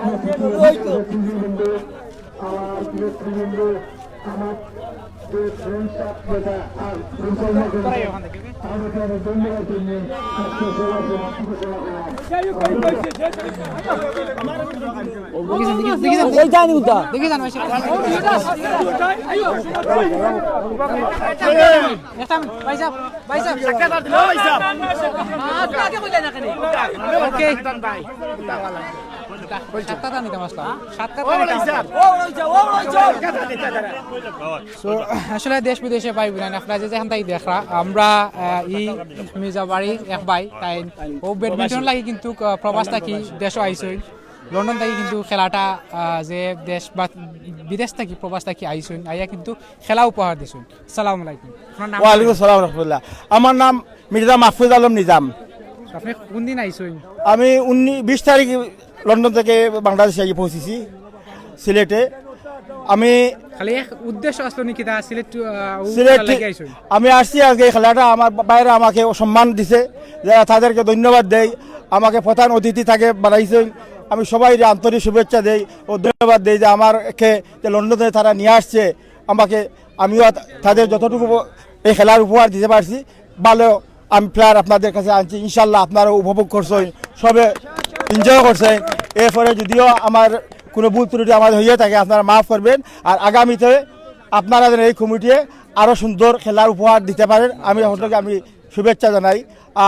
ওই জানি উল্টা। দেখি যান, ভাই সাহেব। একটা মিনিট, ভাই সাহেব, ভাই সাহেব। ওকে। সাক্ষাৎকার নিতাম আসলাম। সাক্ষাৎকার নিতাম আসলাম। So, আসলে দেশ বিদেশে ভাই বোন, আপনারা যে যেখান থাকি দেখরা, আমরা, আহ, ই মির্জাবাড়ির এক ভাই, তাইন ও ব্যাডমিন্টন লাগি কিন্তু, আহ, প্রবাস থাকি দেশো আইছইন। লন্ডন থাকি কিন্তু খেলাটা, আহ, যে দেশ বা বিদেশ থাকি, প্রবাস থাকি আইছইন, আইয়া কিন্তু খেলা উপহার দিছইন। সালাম আলাইকুম। আপনার নাম? ওয়ালাইকুম সালাম রহমতুল্লাহ। আমার নাম মির্জা মাহফুজ আলম নিজাম। আপনি কোন দিন আইছইন? আমি উনিশ, বিশ তারিখ লন্ডন থেকে বাংলাদেশে আইয়া পৌঁছেছি সিলেটে। আমি খালি এক উদ্দেশ্য আসলো নি কিতা সিলেট, আহ, ও সিলেট খেলা লাগি আইছইন? আমি আসছি আজকে এই খেলাটা, আমার বাইরে আমাকে সম্মান দিছে, যারা তাদেরকে ধন্যবাদ দেই, আমাকে প্রধান অতিথি থাকে বানাইছেন, আমি সবাইরে আন্তরিক শুভেচ্ছা দেই ও ধন্যবাদ দেই যে আমাকে যে লন্ডন থেকে তারা নিয়ে আসছে আমাকে, আমিও তাদের যতটুকু এই খেলার উপহার দিতে পারছি ভালো। আমি প্লেয়ার আপনাদের কাছে আনছি, ইনশাল্লাহ আপনারা উপভোগ করছেন, সবে এনজয় করছেন। এরপরে যদিও আমার কোনো ভুল ত্রুটি আমাদের হয়ে থাকে আপনারা মাফ করবেন। আর আগামীতে আপনারা যেন এই কমিটিয়ে আরও সুন্দর খেলার উপহার দিতে পারেন, আমি আপনাকে আমি শুভেচ্ছা জানাই।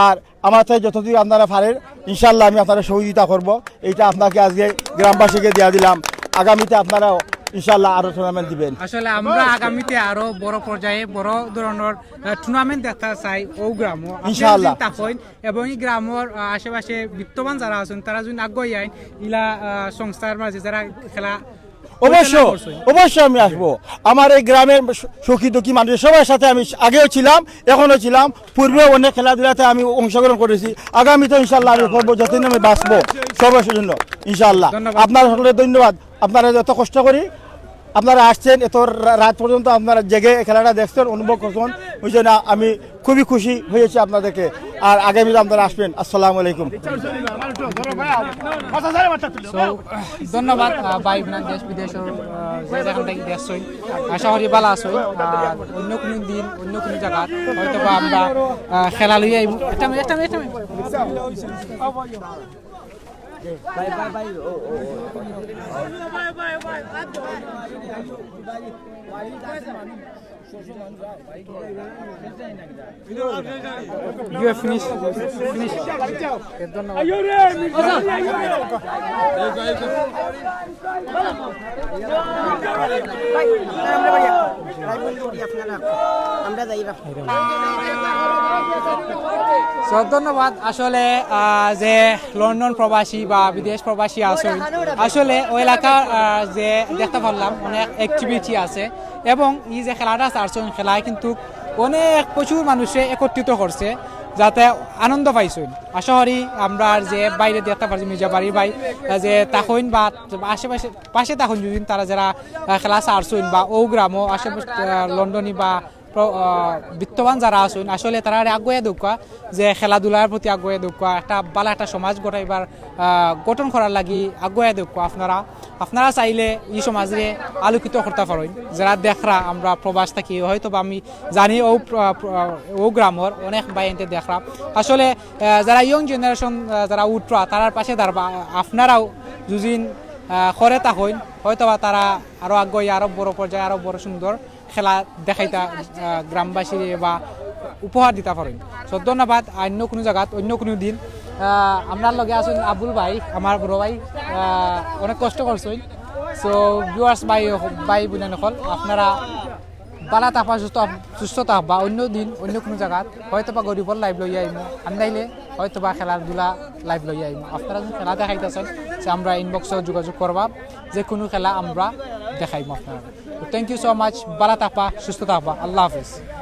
আর আমার থেকে যতদূর আপনারা পারেন, ইনশাল্লাহ আমি আপনারা সহযোগিতা করব। এইটা আপনাকে আজকে গ্রামবাসীকে দিয়া দিলাম, আগামীতে আপনারাও ইনশাল্লাহ আরো টুর্নামেন্ট দিবেন। আসলে আমরা আগামীতে আরো বড় পর্যায়ে বড় ধরনের, আহ, টুর্নামেন্ট দেখতে চাই ও গ্রামও। আপনি ইনশাআল্লাহ। যদি তা কইন এবং এই গ্রামর, আহ, আশেপাশে বিত্তবান যারা আছেন তারা যদি আগুয়াই আইন ইলা, আহ, সংস্থার মাঝে যারা খেলা অবশ্য, পরিচালনা করছেন। অবশ্য আমি আসবো। আমার এই গ্রামের স-, সুখী দুঃখী মানুষের সবার সাথে আমি আগেও ছিলাম, এখনো ছিলাম, পূর্বেও অনেক খেলাধুলাতে আমি অংশগ্রহণ করেছি। আগামীতে ইনশাল্লাহ আমি করবো, যতদিন আমি বাঁচবো, সবার জন্য ইনশাল্লাহ। ধন্যবাদ। আপনার সকলে ধন্যবাদ, আপনারা যত কষ্ট করি আপনারা আসছেন, এত রা-, রাত পর্যন্ত আপনারা জেগে খেলাটা দেখছেন, অনুভব করছেন, বুঝছেন? আমি খুবই খুশি হয়েছি আপনাদেরকে। আর আগামীতে আপনারা আসবেন। আসসালামু আলাইকুম। So, ধন্যবাদ, আহ, ভাই বোন দেশ বিদেশ, আহ, যে যেখান থাকি দেখছইন। আশা করি ভালা আছইন। আর অন্য কোনো দিন, অন্য কোনো জায়গা হয়তো বা আমরা, আহ, খেলা লইয়া আইমু। একটা মিনিট, একটা মিনিট, একটা minute. You have finished. Finish. ধন্যবাদ। So, ধন্যবাদ। আসলে, আহ, যে লন্ডন প্রবাসী বা বিদেশ প্রবাসী আছইন, আসলে ওই এলাকা, আহ, যে দেখতা পারলাম অনেক অ্যাক্টিভিটি আছে, এবং ই যে খেলাটা ছাড়ছইন, খেলায় কিন্তু অনেক প্রচুর মানুষে একত্রিত করছে, যাতে আনন্দ পাইছইন। আশা করি আমরা যে বাইরে দেখতা পারছি মির্জাবাড়ির ভাই, আহ, যে থাকইন বা আশেপাশে পাশে থাকইন, যদি তারা যারা, আহ, খেলা ছাড়ছইন বা ও গ্রামও আশেপাশে, আহ, লন্ডনি বা প্র-, আহ, বিত্তবান যারা আছইন, আসলে তারা আগুয়াই দেউক্কা, যে খেলাধুলার প্রতি আগুয়াই দেউক্কা, একটা ভালা একটা সমাজ গঠাইবার, আহ, গঠন করার লাগি আগুয়াই দেউক্কা। আপনারা, আপনারা চাইলে ই সমাজরে আলোকিত করতা পারইন। যারা দেখরা আমরা প্রবাস থাকি, হয়তো বা আমি জানি ও প্র-, প্র-, ও গ্রামর অনেক ভাইয়াইন্তে দেখরা। আসলে, আহ, যারা ইয়ং জেনারেশন, আহ, যারা উঠরা, তারার পাশে দাঁড়াবা। আপনারাও যদি, আহ, করে থাকইন, হয়তো বা তারা আরো আগুয়াই, আরো বড় পর্যায়ে, আরো বড় সুন্দর খেলা দেখাইতা, আহ, গ্রামবাসীরে বা উপহার দিতা পারইন। So, ধন্যবাদ। অন্য কোনো জাগাত, অন্য কোনো দিন, আহ, আমরার লগে আছইন আবুল ভাই, আমার বড় ভাই, আহ, অনেক কষ্ট করছইন। So, ভিউয়ার্স ভাই, ভাই বোন অকল, আপনারা ভালা থাকবা, সুস্থ, সুস্থ থাকবা। অন্য দিন, অন্য কোনো জাগাত হয়তো বা গরিবর লাইভ লইয়া আইমু, আর নাইলে হয়তো বা খেলাধুলা লাইভ লইয়া আইমু। আপনারা যদি খেলা দেখাইতা চাইন, যে আমরা ইনবক্সে যোগাযোগ করবা, যে কোনো খেলা আমরা দেখাইমু আপনারা। Thank you so much, ভালা থাকবা, সুস্থ থাকবা, আল্লাহ হাফিজ।